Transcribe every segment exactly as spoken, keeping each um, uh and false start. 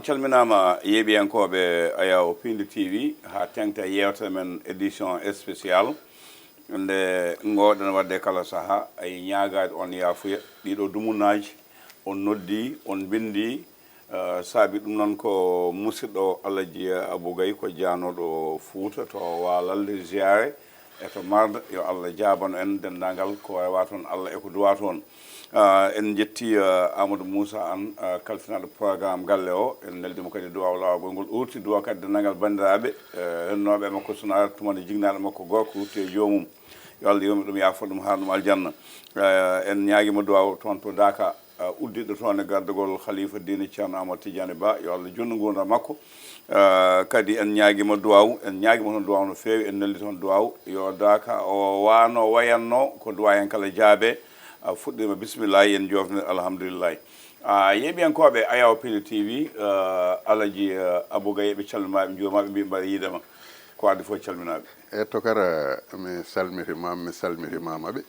Calminaama yeeɓiyankooɓe Ayaw Piindi T V, haa teŋta yeewtere men édition spécial. Nde ngoɗen waɗde kala saha, ay ñaagaade on yaafuya. Ɗiɗo dumunnaaji, on noddi, on mbinndi, eh, saabi ɗum noon ko musidɗo Alaji Abou Gaye, ko jaanooɗo Fuuta to Waalalde ziyaare e to Marde. Yo Allah jaabano en denndaangal ko rewa toon Allah e ko duwa toon. Ah, en njetti, ah, Amadou Moussa Anne, ah, kalfinaaɗo programme galle o. En neldimo kadi duwaw laawagol ngol urti duwa kadi denndaangal banndiraaɓe, eh, rennooɓe e makko sunaare tuma nde jignaaɗo makko gorko rutti e joomum. Yo Allah yurmo ɗum, yaafo ɗum, haa ɗum aljanna. Eh, en ñaagima duwaw toon to Daaka, ah, uddiɗo toon e gardagol Khalifa diine Ceerno Amadou Tidiane Ba, yo Allah junnu nguurndam makko. Ah, kadi en ñaagima duwaw, en ñaagima toon duwaw no feewi, en neldi toon duwaw. Yo Daaka o wano wayanno, ko duwa hen kala jaabe. A fuɗɗiima bisimillahi, en joofnir alhamdulillahi. A yeeɓiyankooɓe Ayaw Piindi T V, eh, Alaji, eh, Abou Gaye, ɓe calminaaɓe, njuurmaaɓe, mbiɓe mbaɗa yiidema. Ko addi fof calminaaɓe. E Tokara, mi salmitimama, mi salmitimama ɓe.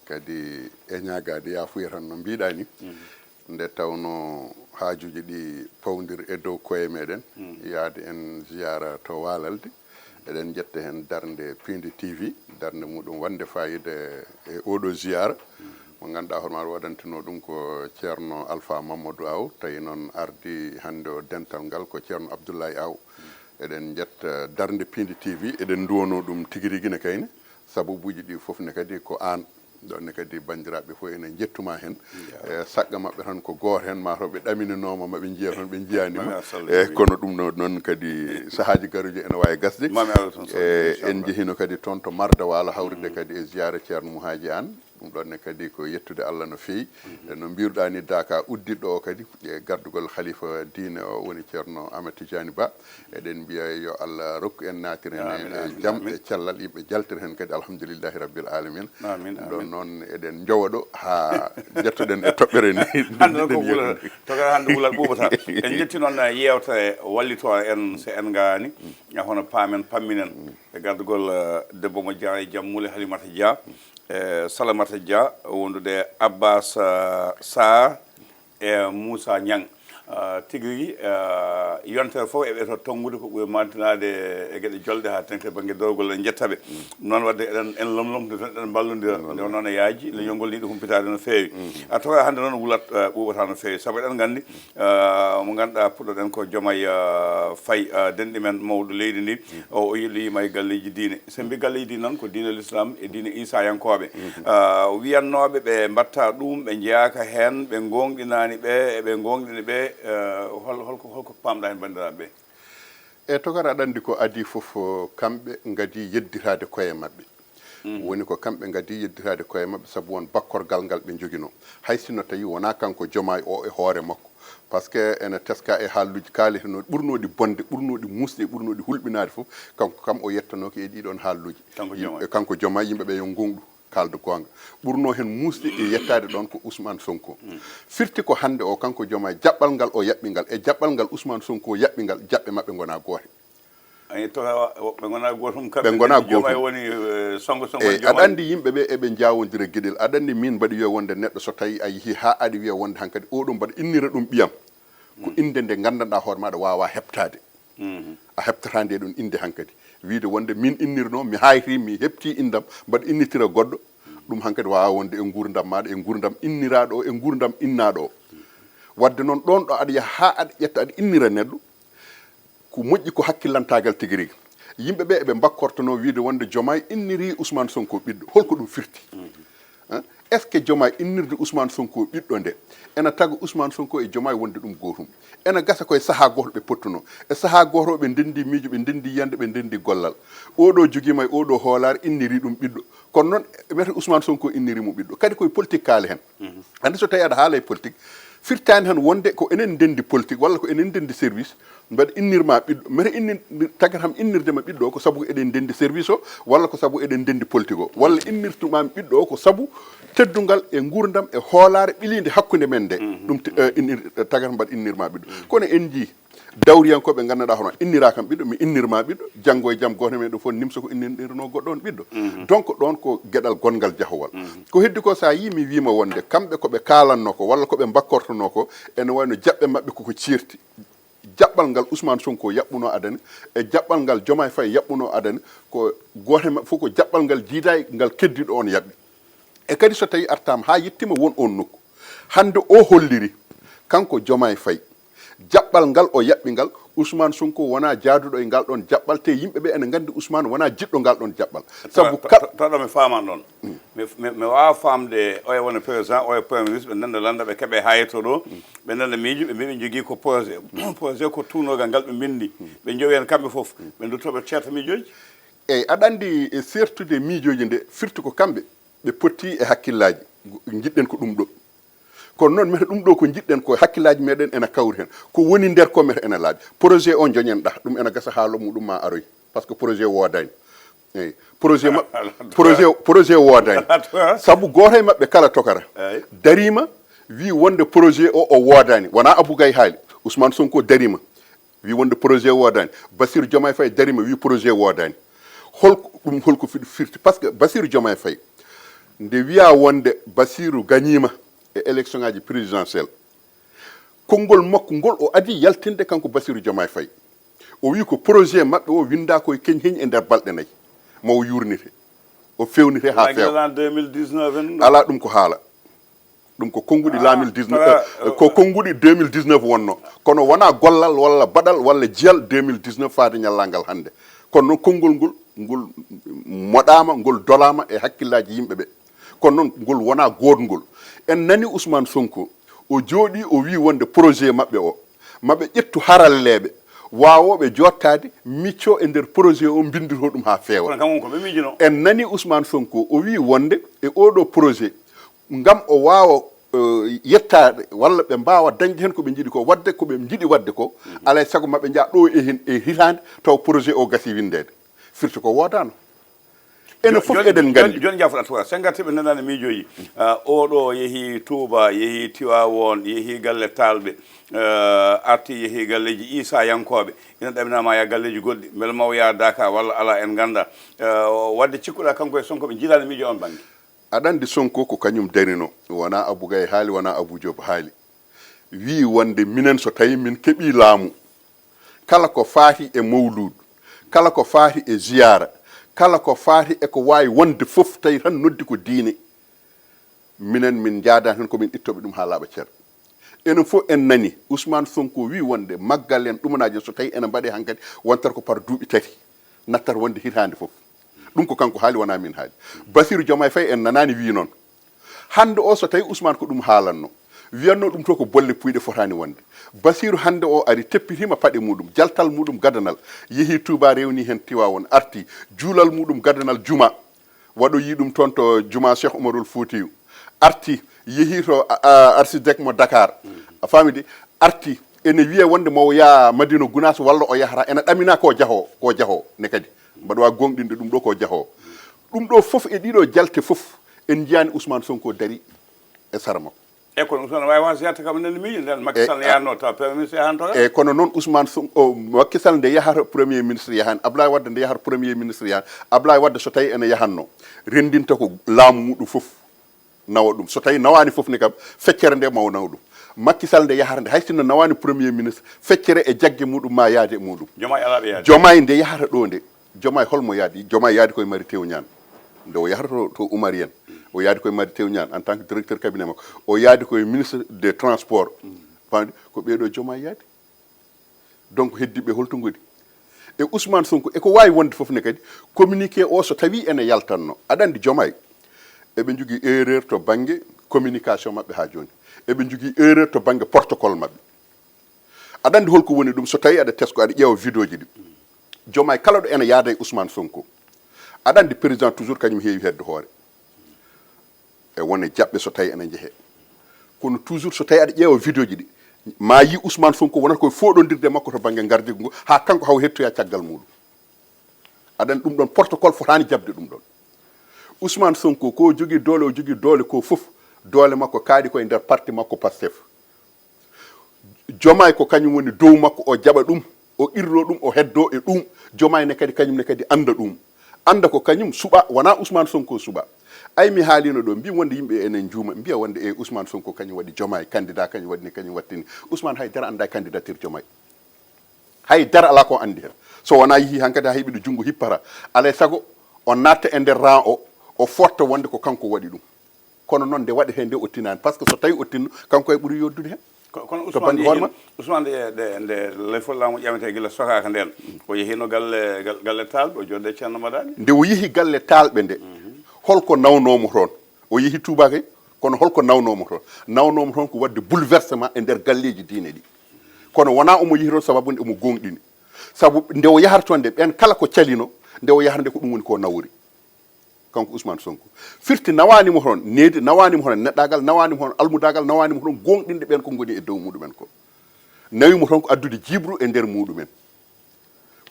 Kadi e ñaagaade yaafuya tan no mbiɗa ni. Nde tawno haajuuji ɗi pawdir e dow koye meɗen, yaade en ziyaara to Waalalde. Eɗen njetta heen darnde Piindi T V, darnde muɗum wonde faayiida e oɗo ziyaara. Mo ngannduɗaa hoore maa waɗantino ɗum ko Ceerno Alpha Mamadou Aw, tawi noon ardi hannde o dental ngal ko Ceerno Abdoulaye Aw. Eɗen njetta darnde Piindi T V, eɗen nduwanoo ɗum tigi rigi ne kayne, sababuuji ɗi fof ne kadi ko aan. Ɗon ne kadi banndiraaɓe fof ene njettuma heen. E saɗga maɓɓe tan ko gooto heen, maa taw ɓe ɗamininooma, ma ɓe njiya toon, ɓe njiyaani ma. E kono ɗum ɗo noon kadi sahaaji garuuji ene waawi gasde. Mami Allah toon. E en njehino kadi toon to Marda Waalo, hawride kadi e ziyaara Ceerno Muhaaji Aan. Ɗum ɗon ne kadi ko yettude Allah no feewi. E no mbiruɗaa ni, Daaka uddiɗo o kadi, e gardugol Khalifa diine o woni Ceerno Ahmed Tidiane Ba. Eɗen mbiya yo Allah rokku en naatire heen e jam e cellal, yimɓe njaltira heen kadi, alhamdulillahi rabbil alamin. Amin, ɗum ɗon noon eɗen njowa ɗo haa njettoɗen e toɓɓere ni. Hannde noon ko wulat, to kala hannde wulat ɓuuɓata. En njetti noon, eh, yeewtere wallitoore en, so en ngaani, eh, hono paamen, pamminen, e gardugol, eh, debbo mo Jaara e jam, Mule Halimata Dia, e Salamata Dia, wondude Abbas, eh, Sarr, e Moussa Niang. Ah, tigi rigi, ah, yontere fof eɓe to tonngude ko ɓuri mantinaade e geɗe jolɗe haa teŋti e bannge dowgol, en njettaɓe. Noon waɗde eɗen, en lomlomto tan, eɗen mballondira. Nde wonno ne yaaji, leñol ngol yiɗi humpitaade no feewi. A tawa hannde noon wulat, ah, ɓuuɓata no feewi. Sabu eɗen nganndi, ah, mo ngannduɗaa puɗɗoɗen ko Diomaye, ah, Faye, ah, denɗi men mawɗo leydi ndi. O, o yilloyima e galleeji diine. So mbi galleeji diine noon, ko diine l'islam e diine Iisayankooɓe. Ah, wiyannooɓe ɓe mbatta ɗum, ɓe njeyaaka heen, ɓe ngoongɗinaani ɓe, eɓe ngoongɗini ɓe, eh, hol-, holko, holko paamɗa heen, banndiraaɓe ɓe? E Tokara, aɗa anndi ko adii fof, kamɓe ngadii yedditaade koye maɓɓe. Woni ko kamɓe ngadii yedditaade koye maɓɓe sabu won bakkorgal ngal ɓe njoginoo. Hay sinno tawi wonaa kanko Diomaye o e hoore makko. Par ce que ene teska e haalluuji kaaletenooɗi ɓurnooɗi bonde, ɓurnooɗi muusde, ɓurnooɗi hulɓinaade fof, kanko kam o yettanooki e ɗiɗon haalluuji. Kanko Diomaye. Yimɓe, kanko Diomaye, yimɓe ɓe yo ngoongɗu, kaalda goonga. Ɓurnoo heen muusde e yettaade ɗoon ko Ousmane Sonko. Firti ko hannde o, kanko Diomaye, jaɓɓal ngal o yaɓɓi ngal e jaɓɓal ngal Ousmane Sonko yaɓɓi ngal, jaɓɓe maɓɓe ngonaa goote. Ay, to, ɓe ngonaa gootum, kamɓe ɓe ngonaa gootum. Diomaye woni, eh, songo songo. Eyi, aɗa anndi yimɓe ɓe eɓe njaawondira geɗel. Aɗa anndi min mbaɗi wiya wonde neɗɗo so tawi a yehi haa aɗa wiya wonde hankadi oɗo mbaɗa innira ɗum ɓiyam. Ko innde nde nganndanɗaa hoore maaɗa waawaa heɓtaade. A heɓtataa nde ɗum innde hankadi. Wiide wonde min innirnoo, mi hayti, mi heɓti inndam, mbaɗa innitira goɗɗo. Ɗum hankadi waawaa wonde e nguurndam maaɗa, e nguurndam inniraaɗo o, e nguurndam innaaɗo o. Waɗde noon ɗoon ɗo aɗa yaha haa aɗa ƴetta aɗa innira neɗɗo, ko moƴƴi ko hakkillantaagal tigi rigi. Yimɓe ɓe eɓe mbakkortonoo wiide wonde Diomaye inniri Ousmane Sonko ɓiɗɗo. Holko ɗum firti? Hein? Est-ce que Diomaye innirde Ousmane Sonko ɓiɗɗo nde ena taga Ousmane Sonko e Diomaye wonde ɗum gootum? Ena gasa koye sahaa gooto ɓe pottunoo. E sahaa gooto o ɓe ndenndi miijo, ɓe ndenndi yiyannde, ɓe ndenndi gollal. Oɗo jogiima e oɗo hoolaare inniri ɗum ɓiɗɗo. Kono noon, wiyata Ousmane Sonko inniri mo ɓiɗɗo. Kadi koye politique kaali heen. Anndi so tawi aɗa haala e politique, firtaani tan wonde ko enen ndenndi politique walla ko enen ndenndi service, mbeɗa innirma ɓiɗɗo. Mbeɗa inni, tagatam innirde ma ɓiɗɗo o ko sabu eɗen ndenndi service o, walla ko sabu eɗen ndenndi politique o, walla innirtuma mi ɓiɗɗo o ko sabu teddungal e nguurndam e hoolaare ɓiliinde hakkunde men nde. Ɗum te-, eh, innir-, eh, tagatam mbaɗa innirma ɓiɗɗo. Kono en njii dawriyankooɓe nganndanɗaa hono innira kam ɓiɗɗo, mi innirma ɓiɗɗo, janngo e jam gooto men ɗo fof nimsa ko innirnoo goɗɗo on ɓiɗɗo. Donc ɗoon ko geɗal gonngal jahowal. Ko heddi ko, so a yii mi wiima wonde kamɓe ko ɓe kaalanno ko walla ko ɓe mbakkortonoo ko, ene wayno jaɓɓe maɓɓe koko ceerti. Jaɓɓal ngal Ousmane Sonko yaɓɓuno adani, e jaɓɓal ngal Diomaye Faye yaɓɓuno adani, ko gooto e maɓɓe fof ko jaɓɓal ngal jiidaay ngal keddiiɗo on yaɓɓi. E kadi so tawi artaama haa yettima won on nokku, hannde o holliri kanko Diomaye Faye jaɓɓal ngal o yaɓɓi ngal, Ousmane Sonko wona jaaduɗo e ngal ɗon jaɓɓal, te yimɓe ɓe ene nganndi Ousmane wona jiɗɗo ngal ɗon jaɓɓal. Sabu kal- Taɗo mi faama ɗon. Mi mi- mi waawa faamde oya woni président, oya premier ministre, ɓe nanda landa, ɓe keɓe haa yetto ɗo. Ɓe nanda miijo, ɓe mbiya ɓe njogii ko projet. Projet ko tuunogal ngal ɓe mbindi. Ɓe njowi heen kamɓe fof. Ɓe ndutto ɓe ceerta miijooji. Eyyi, aɗa anndi, e seertude miijooji nde firti ko kamɓe ɓe potti e hakkillaaji. Njiɗɗen ko ɗum ɗo. Kono noon mete ɗum ɗo ko njiɗɗen ko hakkillaaji meɗen ena kawri heen. Ko woni nder ko mete ena laaɓi. Projet o joñen ɗa, ɗum ena gasa haala muɗum ma aroy. Par ce que projet woodaani. Eyyi. Projet ma- projet projet woodaani. Sabu gooto e maɓɓe kala tokara dariima, wi wonde projet o o woodaani. Wona Abou Gaye haali, Ousmane Sonko dariima, wi wonde projet woodaani. Bassirou Diomaye Faye dariima, wi projet woodaani. Holko ɗum holko fiɗi firti? Par ce que Bassirou Diomaye Faye, nde wiya wonde Bassirou gañiima e élection ngaji présidentielle, konngol makko ngol o adi yaltinde kanko Bassirou Diomaye Faye. O wi ko projet maɓɓe o winda koye keñ heñ e nder balɗe nayi. Ma o yurnite, o fewnite ha feewa. Ala ɗum ko haala. Ɗum ko konnguɗi laamil dix-neuf, eh, ko konnguɗi deux mille dix-neuf wonno. Kono wona gollal walla baɗal walla jiyal deux mille dix-neuf faade ñallangal hannde. Kono noon konngol ngol, ngol moɗama, ngol dolama e hakkillaaji yimɓe ɓe. Kono noon ngol wona goodngol. En nani Ousmane Sonko, o jooɗi o wi wonde projet maɓɓe o, maɓe ƴettu haralleeɓe waawooɓe jooɗtaade micco e nder projet o, mbinndito ɗum haa feewa. En nani Ousmane Sonko o wi wonde e oɗo projet, ngam o waawa, eh, yettaade walla ɓe mbaawa dañde heen ko ɓe njiɗi ko, waɗde ko ɓe njiɗi waɗde ko, alay sago maɓe njaa ɗo e hitaande taw projet o gasi winndeede. Firti ko woodaano. Enen fof eɗen nganndi. Jooni jaafoɗa tuwa, sen ngarti ɓe nanaani miijooji. Ah, oɗo yehi Touba, yehi Tiwawon, yehi galle Taalɓe, eh, arti yehi galleeji Iisayankooɓe. Ina ɗaminaa ma yaa galleeji goɗɗi. Mbele ma o yaa Daaka walla alaa, en nganndaa. Eh, waɗde cikkuɗaa kanko e Sonko ɓe njiilaani miijo on bannge. Aɗa anndi Sonko ko kañum darino. Wonaa Abou Gaye haali, wonaa Abou Diop haali. Wiyi wonde minen so tawi min keɓii laamu, kala ko faati e mowluudu, kala ko faati e ziyaara, kala ko faati e ko waawi wonde fof, tawi tan noddi ko diine, minen min njaadan heen ko min ittooɓe ɗum haa laaɓa cer. Enen fof en nani Ousmane Sonko wiyi wonde maggal en ɗumanaaji en so tawi ene mbaɗee hankadi wontata ko par duuɓi tati, nattata wonde hitaande fof. Ɗum ko kanko haali, wonaa min haali. Bassirou Diomaye Faye en nanaani wiyi noon. Hannde o so tawi Ousmane ko ɗum haalanno, wiyanno ɗum to ko bolle puyɗe fotaani wonde. Bassirou hannde o ari teppitima paɗe muɗum, jaltal muɗum gadanal, yehi Touba rewni heen Tiwawon, arti juulal muɗum gadanal juma, waɗoyi ɗum toon to juma Cheikh Oumarul Foutiyou, arti yehi to, a, a, architecte mo Dakar, a faami de, arti ene wiya wonde mo yaa Madina Gounass walla o yahata, ene ɗamina ko jaho, ko jaho ne kadi. Mbaɗa waawi gooŋɗinde ɗum ɗo ko jaho. Ɗum ɗo fof e ɗiɗo jalte fof en njiyaani Ousmane Sonko dari e sara makko. E kono Ousmane waawi waas yatta kam enen miijo nden Macky Sall yahanno taw premier ministre yahan to. E kono noon Ousmane Sonko, Macky Sall nde yahata premier ministre yahan, Ablaye Wade nde yahata premier ministre yahan, Ablaye Wade so tawi ene yahanno, renndinta ko laamu muɗum fof. Nawa ɗum. So tawi nawaani fof ne kam, feccere nde maw naw ɗum. Macky Sall nde yahata nde, hay sinno nawaani premier ministre, feccere e jagge muɗum ma yaade e muɗum. Diomaye alaa ɓe yaade. Diomaye nde yahata ɗo nde, Diomaye holmo yaadi? Diomaye yaadi koye Mary Teuw Niane. Nde o yahata to, to Oumar Yène, o yaadi koye Mary Teuw Niane en tant que directeur cabinet makko. O yaadi koye ministre des transports. Faamde? Ko ɓeeɗo Diomaye yaadi. Donc heddiɓe holto ngoni? E Ousmane Sonko e ko waawi wonde fof ne kadi, communiqué o so tawi ene yaltanno, aɗa anndi Diomaye eɓe njogii erreur to bannge communication maɓɓe haa jooni. Eɓe njogii erreur to bannge protocole maɓɓe. Aɗa anndi holko woni ɗum? So tawi aɗa tesko, aɗa ƴeewa vidéo ji ɗi, Diomaye kala ɗo ene yaada e Ousmane Sonko, aɗa anndi président toujours kañum heewi hedde hoore. E wone jaɓɓe so tawi ene njehe. Kono toujours so tawi aɗa ƴeewa vidéo ji ɗi, ma yi Ousmane Sonko wonata koye fooɗondirde makko to bannge gardigu ngu, haa kanko haw hettoya caggal muɗum. Aɗa anndi ɗum ɗon protocole fotaani jaɓde ɗum ɗon. Ousmane Sonko ko jogii doole, o jogii doole ko fof, doole makko kaaɗi koye nder parti makko Pastef. Diomaye ko kañum woni dow makko, o jaɓa ɗum, o qirlo ɗum, o heddo e ɗum. Diomaye ne kadi, kañum ne kadi annda ɗum. Annda ko kañum suɓa, wona Ousmane Sonko suɓa. Ay mi haalino ɗo, mbimi wonde yimɓe enen njuuma, mbiya wonde e Ousmane Sonko kañum waɗi Diomaye candidat, kañum waɗi ni, kañum wattini. Ousmane haydara annda e candidature Diomaye. Hay dara alaa ko o anndi heen. So wonaa yehi hankadi haa heɓi ɗo junngo hippata, alaa e sago o naatta e nder rang o, o footta wonde ko kanko waɗi ɗum. Kono noon nde waɗetee nde o tinaani, par ce que so tawi o tinno, kanko e ɓuri yoddude heen. Ko- kono To Ousmane bannge yehi- hoore ma? Ousmane nde nde nde lefol laamu ƴametee gila sokaaka ndeen, o yehiino galle gal- galle taalɓe, o jodde Ceerno Madani. Nde o yehi galle taalɓe nde, holko nawnoomo toon? O yehi Touba kay, kono holko nawnoomo toon? Nawnoomo toon ko waɗde bouleversement e nder galleeji diine ɗi. Kono wonaa omo yehi toon sababu nde omo gooŋɗini. Sabu nde o yahata toon nde, ɓeen kala ko calino nde o yahata nde, ko ɗum woni ko nawori. Kanko Ousmane Sonko, firti nawaani mo toon needi, nawaani mo toon neɗɗaagal, nawaani mo toon almudaagal, nawaani mo toon gooŋɗinde ɓeen ko ngoni e dow muɗumen ko. Nawi mo toon ko addude jiiɓru e nder muɗumen.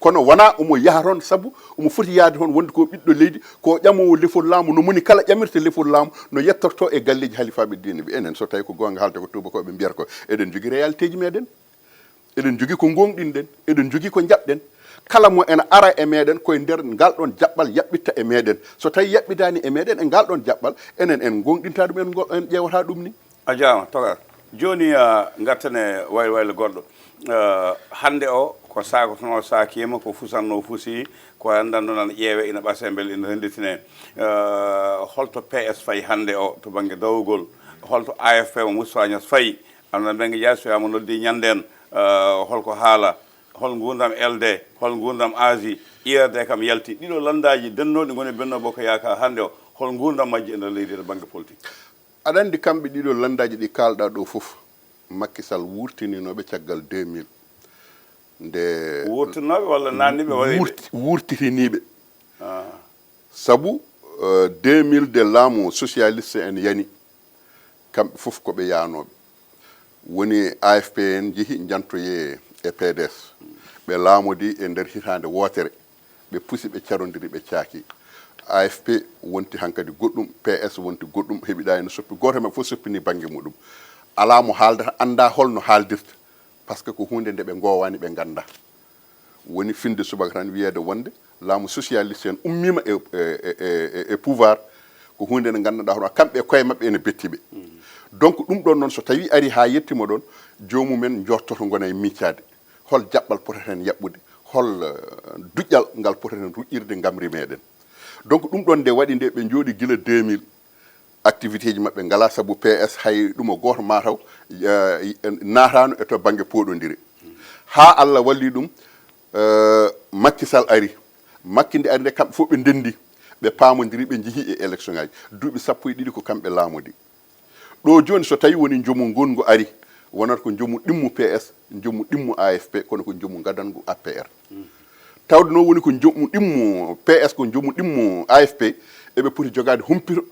Kono wonaa omo yaha toon sabu omo foti yahde toon wonde ko ɓiɗɗo leydi, ko ƴamoowo lefol laamu, no moni kala ƴamirta lefol laamu, no yettorto e galleeji halifaaɓe diine ɓe. Enen, so tawi ko goonga haalde, ko tuubakooɓe mbiyata ko, eɗen njogii réalité ji meɗen. Eɗen njogii ko ngooŋɗinɗen, eɗen njogii ko njaɓɗen. Kala mo ena ara e meɗen, ko e nder ngal ɗoon jaɓɓal yaɓɓitta e meɗen. So tawi yaɓɓidaani e meɗen e ngal ɗoon jaɓɓal, enen en ngooŋɗinta ɗum, en ngo- en ƴeewata ɗum ni. A jaama, Togar. Jooni, ah, ngarten e waylo waylo goɗɗo. Ah, hannde o, ko saakotonoo saakiima, ko fusannoo fusii, ko renndanɗo nana ƴeewee, ina ɓasee, mbele ina rennditinee. Ah, holto P S fayi hannde o to bannge dawrugol? Holto A F P mo Moustapha Niasse fayi? Amna Mbengue Ndiaye, so wiyaama noddi ñanndeen, ah, holko haala? Hol nguurndam L D? Hol nguurndam Asie? U R D kam yalti. Ɗiɗo lanndaaji dennooɗi ngoni Benno Bokk Yaakaar hannde o, hol nguurndam majji e nder leydi e bannge politique? Aɗa anndi kamɓe ɗiɗo lanndaaji ɗi kaalɗaa ɗo fof, Macky Sall wuurtiniino ɓe caggal deux mille. Nde Wuurtinooɓe walla naanniiɓe walla wuurti- wuurtitiniiɓe. Ah. Sabu, eh, deux mille de laamu socialiste en yani, kamɓe fof ko ɓe yaanooɓe. Woni A F P en njehi njantoyee e P D S. Ɓe laamodii e nder hitaande wootere. Ɓe pusi, ɓe carondiri, ɓe caaki. A F P wonti hankadi goɗɗum, P S wonti goɗɗum, heɓiɗaa ene soppi. Gooto e maɓɓe fof soppini bannge muɗum. Alaa mo haaldata, anndaa hol no haaldirta. Par ce que ko huunde nde ɓe ngoowaani, ɓe nganndaa. Woni finde subaka tan wiyeede wonde laamu socialiste en ummiima e, e, e, e, e pouvoir, ko huunde nde nganndanɗaa hono kamɓe e koye maɓɓe ene betti ɓe. Donc ɗum ɗoon noon, so tawii arii haa yettiima ɗoon, joomumen njottoto ngona e miicaade. Hol jaɓɓal poteten yaɓɓude? Hol, eh, duƴƴal ngal poteten ruƴƴirde ngamri meɗen? Donc ɗum ɗoon nde waɗi nde ɓe njooɗi gila deux mille, activité ji maɓɓe ngalaa, sabu P S hay ɗum o gooto mataw, eh, naataano e to bannge pooɗondire. Haa Allah walli ɗum, eh, Macky Sall ari. Macky nde ari nde, kamɓe fof ɓe ndenndi, ɓe paamondiri, ɓe njehi e élection ngaji. Duuɓi sappo e ɗiɗi ko kamɓe laamodi. Ɗo jooni, so tawi woni njomu ngongu ari, wonata ko njomu ɗimmu P S, njomu ɗimmu A F P, kono ko njomu ngadangu A P R. Tawde noon woni ko njomu ɗimmu P S, ko njomu ɗimmu A F P, eɓe poti jogaade humpito,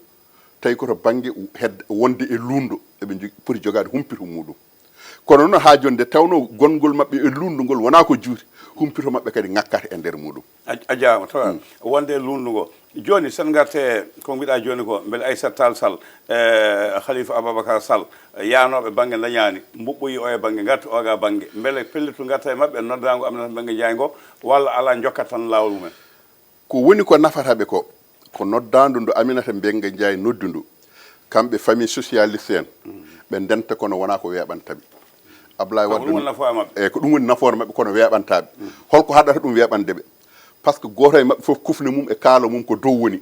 tawi ko to bannge hedde wonde e luundo, eɓe njo- poti jogaade humpito muɗum. Kono noon, haa jooni nde tawnoo gonngol maɓɓe e luundo ngol wonaa ko juuti, humpito maɓɓe kadi ŋakkata e nder muɗum. A a jaaraama, tawa wonde e luundo ngo. Jooni, sen ngarte ko mbiɗa jooni ko, mbele Aissata Tall Sall e Khalifa Ababacar Sall, yaanooɓe bannge ndañaani, mbuɓɓoyi o e bannge, ngarti o ga bannge, mbele pellitu ngarta e maɓɓe, noddaango Aminata Mbengue Ndiaye ngo, walla alaa, njokkat tan laawol mumen? Ko woni ko nafata ɓe ko, ko noddaandu ndu Aminata Mbengue Ndiaye noddu ndu, kamɓe famille socialiste en, ɓe ndenta kono wonaa ko weeɓanta ɓe. Ablaye Ko Wade ɗum woni nafoore maɓɓe. Eyi, ko ɗum woni nafoore maɓɓe, kono weeɓantaa ɓe. Holko haɗata ɗum weeɓande ɓe? Par ce que gooto e maɓɓe fof kufne mum e kaalo mum ko dow woni.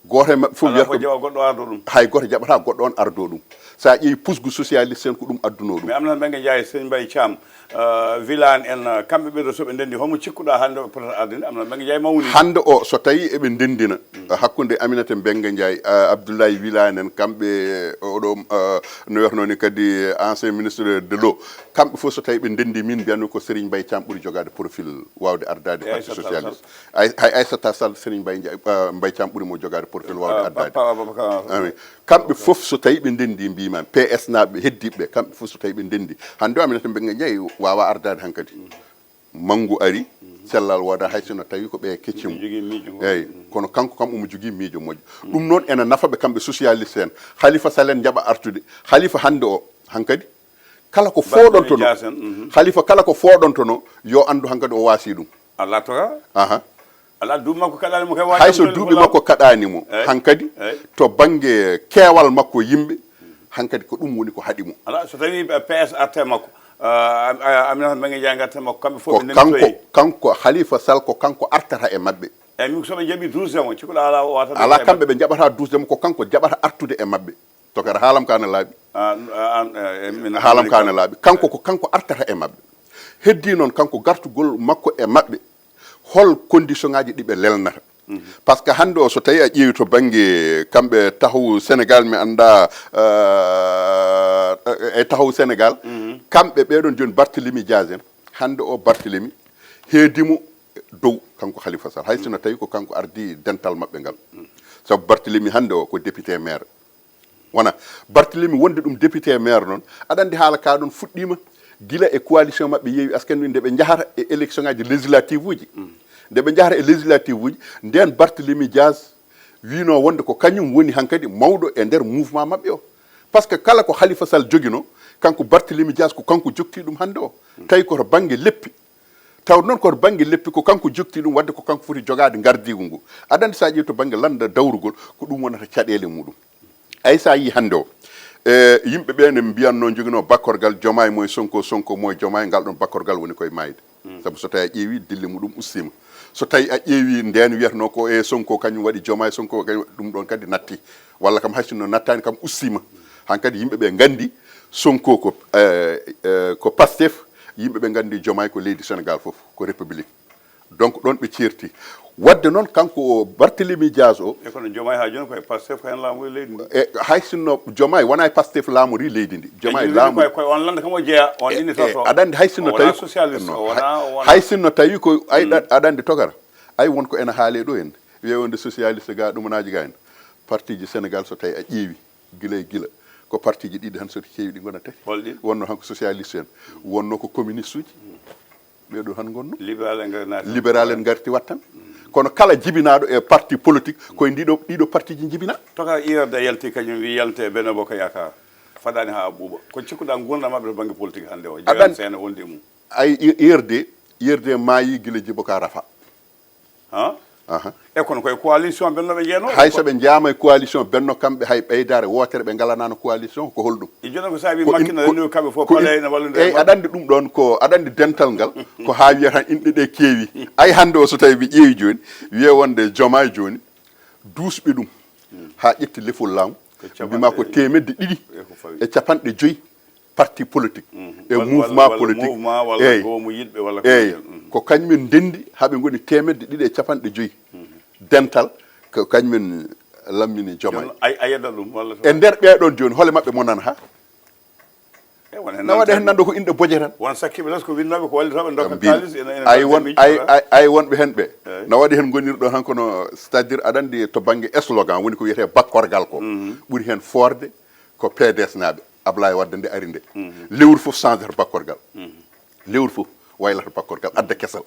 Gooto e maɓɓe fof Alaa wiyata ko ko jaɓa goɗɗo ardo ɗum. Hay gooto jaɓataa goɗɗo on ardo ɗum. So a ƴeewi pusgu socialiste en, ko ɗum addunoo ɗum. Mais Aminata Mbengue Ndiaye, Serigne Mbaye Thiam, euh, Wilane en, euh, kamɓe ɓeɗo so ɓe ndenndi, homo cikkuɗa hannde o potata ardinde Aminata Mbengue Ndiaye mawni? Hannde o, so tawi eɓe ndenndina, euh, hakkunde Aminata Mbengue Ndiaye, euh, Abdoulaye Wilane en, kamɓe, euh, oɗo, euh, no wiyatnoo ni kadi, euh, ancien ministre de l'eau, kamɓe fof so tawi ɓe ndenndi, min mbiyanmi ko Serigne Mbaye Thiam ɓuri jogaade profil waawde ardaade E parti Aissata Tall socialiste. Ay, hay Aissata Tall Sall, Serigne Mbaye Ndiaye, euh, Mbaye Thiam ɓuri mo jogaade profil waawde Ah, ardaade. Pa- Pa- Ababacar. Ami, kamɓe fof so tawi ɓe ndenndi, mbima P S naaɓe heddiiɓe ɓe, kamɓe fof so tawi ɓe ndenndi. Hannde o Aminata Mbengue Ndiaye waawa ardaade hankadi. Manngu ari, cellal wooda, hay sinno tawi ko ɓe kecci mo. Jogii miijo ngo. Eyi, kono kanko kam omo jogii miijo moƴƴo. Ɗum noon ena nafa ɓe kamɓe socialiste en. Khalifa Sall en njaɓa artude. Khalifa hannde o, hankadi, kala ko Barthélémy fooɗontono, Dias en, mhm. Khalifa kala ko fooɗontono, yo anndu hankadi o waasi ɗum. Alaa toka? Aha. Alaa, duuɓi makko kaɗaani mo kay, waɗi Hay so ɗum duuɓi walla? Makko kaɗaani mo, Eyi. Hankadi, Eyi. To bannge keewal makko yimɓe, hankadi ko ɗum woni ko haɗi mo. Alaa, so tawii P S arte makko, Aminata Mbengue Ndiaye, ngarten makko, kamɓe fof ko ɓe kanko ndentoyi. Kanko Khalifa Sall, ko kanko artata e maɓɓe. Eyyi, min ko so ɓe njaɓi dusde mo, cikkuɗa ala o wata. Ala, kamɓe ɓe njaɓata dusde mo, ko kanko jaɓata artude e maɓɓe. Tokara, haalam ka na laaɓi. Haalam ka na laaɓi. Kanko ko kanko artata e maɓɓe. Heddi noon kanko gartugol makko e maɓɓe, hol condition ngaji ɗi ɓe lelnata? Parce que hannde o, so tawi a ƴeewi to bannge kamɓe taxawu Sénégal, mi annda, eh, e taxawu Sénégal, kamɓe ɓeɗon joni, Barthélemy Diaz en, hannde o Barthélemy heedi mo dow kanko Khalifa Sall, hay sino tawi ko kanko ardi dental maɓɓe ngal. Sabu Barthélemy hannde o ko député maire. Wona Barthélemy wonde ɗum député maire noon, aɗa anndi haala ka ɗon fuɗɗiima gila e coalition maɓɓe Yewwi Askan Wi, nde ɓe njahata e élection ngaji législative uji. Nde ɓe njahata e législative uji, nden Barthélemy Diaz wino wonde ko kañum woni hankadi mawɗo e nder mouvement maɓɓe o. Parce que kala ko Khalifa Sall jogino, kanko Barthélemy Diaz ko kanko jokti ɗum hannde o. Tawi ko to bannge leppi. Taw noon ko to bannge leppi ko kanko jokti ɗum, wadde ko kanko foti jogaade ngardiigu ngu. Aɗa anndi so a ƴeewi to bannge lannda dawrugol, ko ɗum wonata caɗeele muɗum. Ay, so a yii hannde o, e yimɓe ɓe ne mbiyatno, joginoo bakkorgal Jomaay moye Sonko, Sonko moye Jomaay, ngal ɗon bakkorgal woni koye maayde. Sabu so tawi a ƴeewi dille muɗum ustiima. So tawi a ƴeewi nden wiyatno ko e Sonko kañum waɗi Jomaay, Sonko kañum, ɗum ɗon kadi natti. Walla kam hay sinno nattaani kam ustiima. Hankadi yimɓe ɓe nganndi Sonko ko, eh, eh, ko Pastef, yimɓe ɓe nganndi Jomaay ko leydi Sénégal fof, ko République. Donc ɗon ɓe ceerti. Wadde noon kanko o Barthélemy Diaz o. E kono Jomaay haa jooni koye Pastef ko heen laamu leydi ndi. E hay sinno Jomaay wona e Pastef laamori leydi ndi. Jomaay laamu koye, koye on lannda kam o jeya, on e, innitorto. E, aɗa anndi hay sinno tawi socialiste, non, o wona, hay, o wona. Hay sinno tawi ko, ay, aɗa anndi tokara. Ay, won ko ena haale ɗo en. Wiye wonde socialiste ga, ɗumanaaji ga en. Parti ji Sénégal so tawi a ƴeewi gila e gila, ko parti ji ɗiɗi tan so keewi ɗi ngona tati. Holɗi? Wonno hanko socialiste en, wonno ko communiste uji. Ɓeɗo tan ngonno. Libéral en ngarti. Libéral en ngarti wattan. Kono kala jibinaɗo e parti politique, koye ndiɗo, ɗiɗo parti ji jibina. Toka I R D yalti kañum wi yalte Benno Bokk Yaakaar. Faɗani ha ɓuuɓa. Ko cikkuɗa ngurndan maɓɓe to banggue politique hannde o? Aɗan- Joyan Sene wonde e mum. Ay, I-, I R D, I R D maayi gila Djibo Ka Rafa. Ha? Aha. E kono koye coalition Benno ɓe jeeyno? Hay so ɓe jeeyama e coalition Benno, kamɓe hay ɓeydaare wootere ɓe ngalanano coalition, ko holɗum? E jooni ko saabi ko in-, Makki no ko, renndo kamɓe fof ko in-, palais ene wallude. Eyyi, aɗa anndi ɗum ɗon ko, aɗa anndi dental ngal, ko haa wiya tan inɗe ɗe keewi. Ay hannde o so tawi ɓe ƴeewi jooni, wiye wonde Jomaay jooni, duusɓe ɗum, haa ƴetti lefol laamu, ko mbima ko capanɗe teemedde ɗiɗi e ko fawi. E capanɗe joyi. Parti politique, mhm, e walla, mouvement walla politique, mouvement, walla eyyi, goomu yiɗɓe, walla ko eyyi, wiyeten, mhm. Ko kañumen ndenndi haa ɓe ngoni teemedde ɗiɗi e capanɗe joyi. Mhm. Dental, ko kañumen lammini Jomaay. Jooni, ay, a yedda ɗum, walla to e nder ɓee ɗoon jooni, hole maɓɓe mo nana ha? E, won heen na waɗi heen nanɗo ko inɗe boje tan. Won sakkiiɓe les ko winnooɓe, ko wallitooɓe, ndokka kaalis, ina, ina ay, won, ay, ay, ay, wonɓe heen ɓe. Eyyi. Na waɗi heen ngonirɗo tan kono, c'est-à-dire, aɗa anndi to bannge slogan woni ko wiyetee bakkorgal ko. Mhm. Ɓuri heen foorde ko P D S naaɓe. Ablaye Wade nde ari nde. Mhm. Lewru fof changata bakkorgal. Mhm. Lewru fof waylata bakkorgal, adda kesal.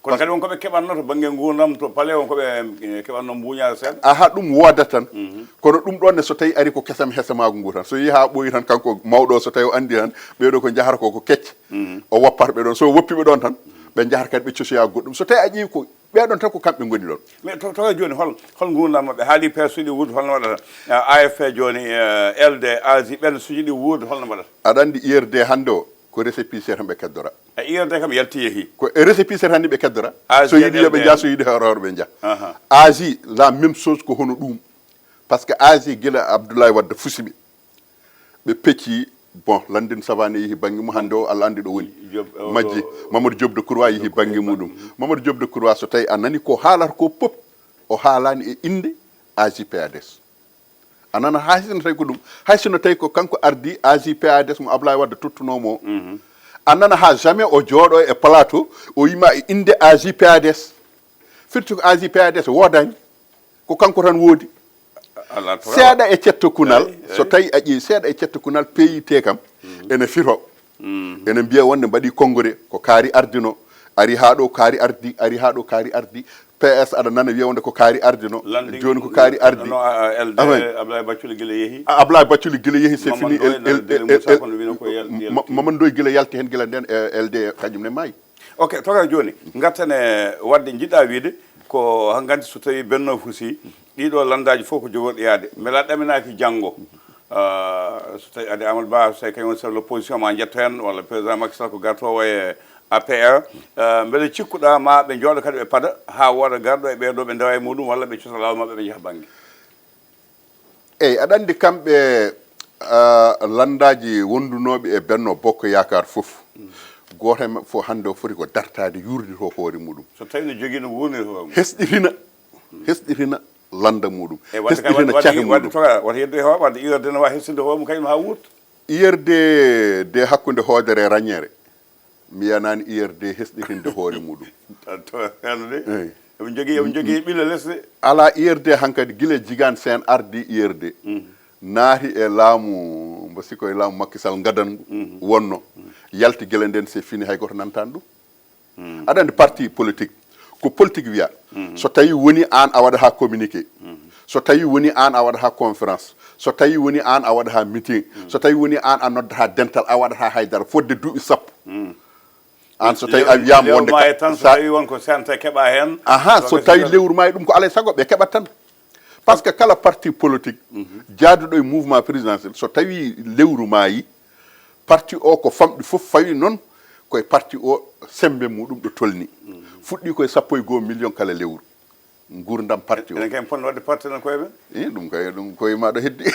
Kono kadi won ko ɓe keɓatno to bannge nguurndam, to palais, won ko ɓe, eh, keɓatno mbuuñaare seeɗa. Aha, ɗum woodat tan. Mhm. Kono ɗum ɗoon ne, so tawi ari ko kesam hesamaagu ngu tan. So yehi haa ɓooyi tan, kanko mawɗo o, so tawi o anndi tan, ɓeeɗo ko njahata ko, ko kecce. Mhm. O woppata ɓe ɗoon. So o woppi ɓe ɗoon tan, ɓe njahata kadi ɓe cosoya goɗɗum. So tawi a ƴeewi ko ɓee ɗoon tan ko kamɓe ngoni ɗoon. Mais to, to jooni hol, hol nguurndam maɓɓe? Haali P S uji wuurdu, holno waɗata? A F P jooni, eh, L D, A J, ɓen suji ɗi wuurdu, holno mbaɗata? Aɗa anndi I R D hannde o, ko récépissé tan ɓe keddora. E I R D kam yalti yehi. Ko e récépissé tan ni ɓe keddora. A J, so yiɗi yo ɓe L D njah, so yiɗi hoore hoore ɓe njah. Aha. A J, la même chose ko hono ɗum. Parce que A J gila Abdoulaye Wade fusi ɓe. Ɓe pecci, bon, Landing Savané yehi bannge mum, hannde o, Allah anndi ɗo woni. Diop, o, majji, ɗo Mamadou Diop Decroix yehi bannge muɗum. Mamadou Diop Decroix, so tawi a nani ko haalata ko pop, o haalaani e innde A J P A D S. A nana hay sinno tawi ko ɗum, hay sinno tawi ko kanko ardi A J P A D S mo Ablaye Wade tottunoomo o. Mhm. A nana haa jamais o jooɗo e plateau, o yima e innde A J P A D S. Firti ko A J P A D S woodaani. Ko kanko tan woodi. Alaa to seeɗa e cetto kunal, eyi, eyi. So tawi a ƴeewi seeɗa e cetto kunal, P I T kam, mhm, ene firo. Mhm. Ene mbiya wonde mbaɗi congrès, ko kaari ardino, ari haa ɗo kaari ardi, ari haa ɗo kaari ardi. P S aɗa nana wiya wonde ko kaari ardino, jooni ko kaari ardi. No, a, a, L D, amen. Ablaye Bacculi gila yehi. A, Ablaye Bacculi gila yehi, c'est fini. Mamadou Ndoye gila yalti heen gila nden, eh, L D kañum ne maayi. Ok, toka jooni, ngarten e waɗde njiɗɗa wiide ko, haa nganti so tawi Benno fusi, ɗiɗo lanndaaji fof ko jogorɗi yaade. Mbela ɗaminaaki janngo, Ah, so tawi adi Amadou Ba, so tawi kañum woni chef de l'opposition, ma njetto hen, walla président Macky Sall ko gartowo e A P R. Ah, mbeɗa cikkuɗa ma ɓe njooɗo kadi ɓe pada ha wooda garɗo e ɓeɗo ɓe ndewa e muɗum, walla ɓe cusa lawol maɓɓe ɓe njaha banggue? Eyyi, aɗa andi kamɓe, ah, landaji wondunooɓe e Benno Bokk Yaakaar fof, gooto e maɓɓe fof hannde o foti ko dartaade, yuurnito hoore muɗum. So tawi no jogii no wuurnir hoore mum. Hesɗitina, hesɗitina lannda muɗum, hesɗitina wadde cahe wadde muɗum. Toga wata yeddu e hoore wadde U R D no wawi hesɗinde hoore mum kañum ha wurta. U R D de hakkunde hoodere e rañere, mi yanaani U R D hesɗitinde hoore muɗum. Toga kano de. Eyi. Eɓe jogii, eɓe jogii ɓille lesɗe. Ala, U R D hankadi gila Jigaan Seen ardi U R D, naati e laamu, mbo sikko e laamu Macky Sall ngadangu wonno, yalti gila nden, c'est fini, hay goto nantaani ɗum. Aɗa andi parti politique, ko politique wiya. So tawi woni an a waɗata communiqué, so tawi woni an a waɗata conférence, so tawi woni an a waɗata meeting, so tawi woni an a noddata dental, a waɗata haydara fodde duuɓi sappo. An so tawi a wiyama wonde tan, so tawi won ko senta keɓa hen. Aha, so tawi lewru maayi, ɗum ko alay saago ɓe keɓat tan. Par ce que kala parti politique jaaduɗo e mouvement présidentiel, so tawi lewru maayi, parti o ko famɗi fof fawi noon, koye parti o sembe muɗum ɗo tolni. Fuɗɗi koye sappo e goo million kala lewru. Nguurndam parti o. Enen kay ponno wadde parti enen koye men. I ɗum kay, ɗum koye maɗo heddi.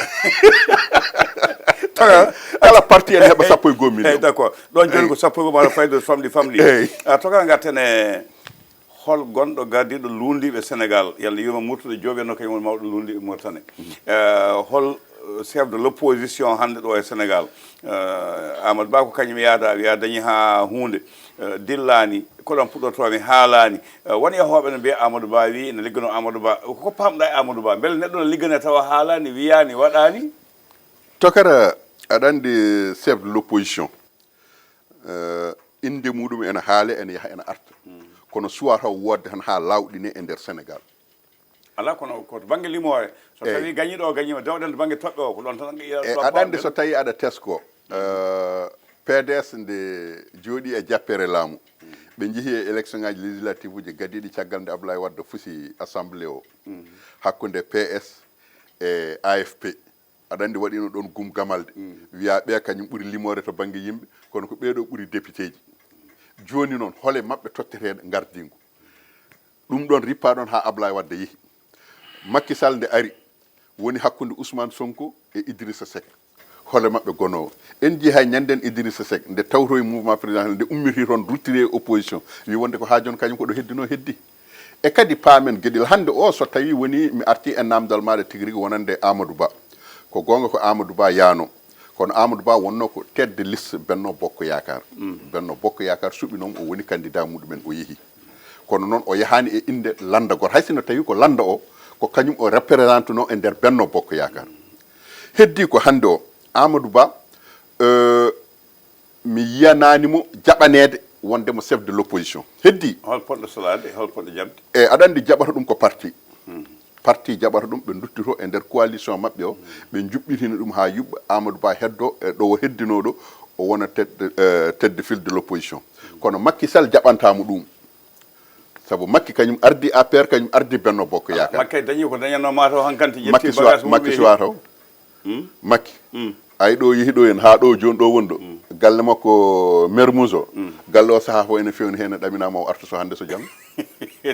Kala parti ene heɓa sappo e goo million. Eyyi, d'accord. Ɗon joni ko sappo e goo maɗo fayde famɗi famɗi. Eyyi. A toka ngarten e hol gonɗo gardiɗo lundiɓe Sénégal, yalla yurma Murtuɗo Joob en no kañum woni mawɗo lundiɓe Mauritanie. Eh, hol eh, chef de l'opposition hannde ɗo e Sénégal, eh, Amadou Ba ko kañum yaada, wiya dañi ha hunde, eh, dillani, ko ɗon puɗɗoto mi haalani. Eh, won e hooɓe no mbiya Amadou Ba wi ene liggano Amadou Ba. Ko pamɗa e Amadou Ba? Beele neɗɗo no liggane tawa haalani, wiyani, waɗani? Tokara, aɗa andi chef de l'opposition, eh, inde muɗum ene haale, ene yaha, ene arta. Kono suwa taw wodde tan ha lawɗine e nder Sénégal. Ala kono ko to bangge limoore, so tawi gañiɗo o gañima, dewɗen to bangge toɓɓe o, ko ɗon tan. E aɗa andi so tawi aɗa tesko, eh, P D S nde jooɗi e jappere laamu, ɓe jeehi e élection ngaji législative uji gadiɗi caggal nde Abdoulaye Wade fusi assemblée o, hakkunde P S e A F P. Aɗa andi waɗino ɗon gum gamalde, wiya ɓe kañum ɓuri limoore to bangge yimɓe, kono ko ɓeɗo ɓuri député ji. Joni noon hole maɓɓe totteteɗe gardingu? Ɗum ɗon rippa ɗon ha Ablaye Wadde yeehi. Macky Sall nde ari, woni hakkunde Ousmane Sonko e Idrissa Seck. Hole maɓɓe gonowo. En jii hay ñanden Idrissa Seck nde tawto e mouvement présidentiel, nde ummiti toon ruttiri e opposition, wi wonde ko ha joni kañum ko ɗo heddino heddi. E kadi paamen geɗel hande o, so tawi woni mi arti e namdal maɗa tigi rigi wonande Amadou Ba. Ko gonga ko Amadou Ba yaano. Kono Amadou Ba wonno ko tête de liste Benno Bokk Yaakaar. Benno Bokk Yaakaar suɓi noon o woni candidat muɗumen o yeehi. Kono noon o yahani e inde landa goto, hay sinno tawi ko landa o, ko kañum o représentuno e nder Benno Bokk Yaakaar. Heddi ko hande o, Amadou Ba, euh, mi yiyanani mo jaɓanede wonde mo chef de l'opposition. Heddi. Hol poɗɗo solade, hol poɗɗo jaɓde? E aɗa andi jaɓata ɗum ko parti. Parti jaɓata ɗum, ɓe duttito e nder coalition maɓɓe o, ɓe juɓɓitina ɗum ha yuɓɓa, Amadou Ba heddo e ɗo o heddino ɗo, o wona tête, euh, tête de file de l'opposition. Kono Macky Sall jaɓantamo ɗum. Sabu Macky kañum ardi A P R, kañum ardi Benno Bokk Yaakaar. Macky dañi ko dañanno ma taw hankanti ƴetti bagage mum. Macky suwa taw. Makki, ay ɗo yehi ɗo en, ha ɗo joni ɗo woni ɗo, galle makko Mermoz o, galle o saaha fof ene fewni hen, e ɗaminama o arta so hande so janggo.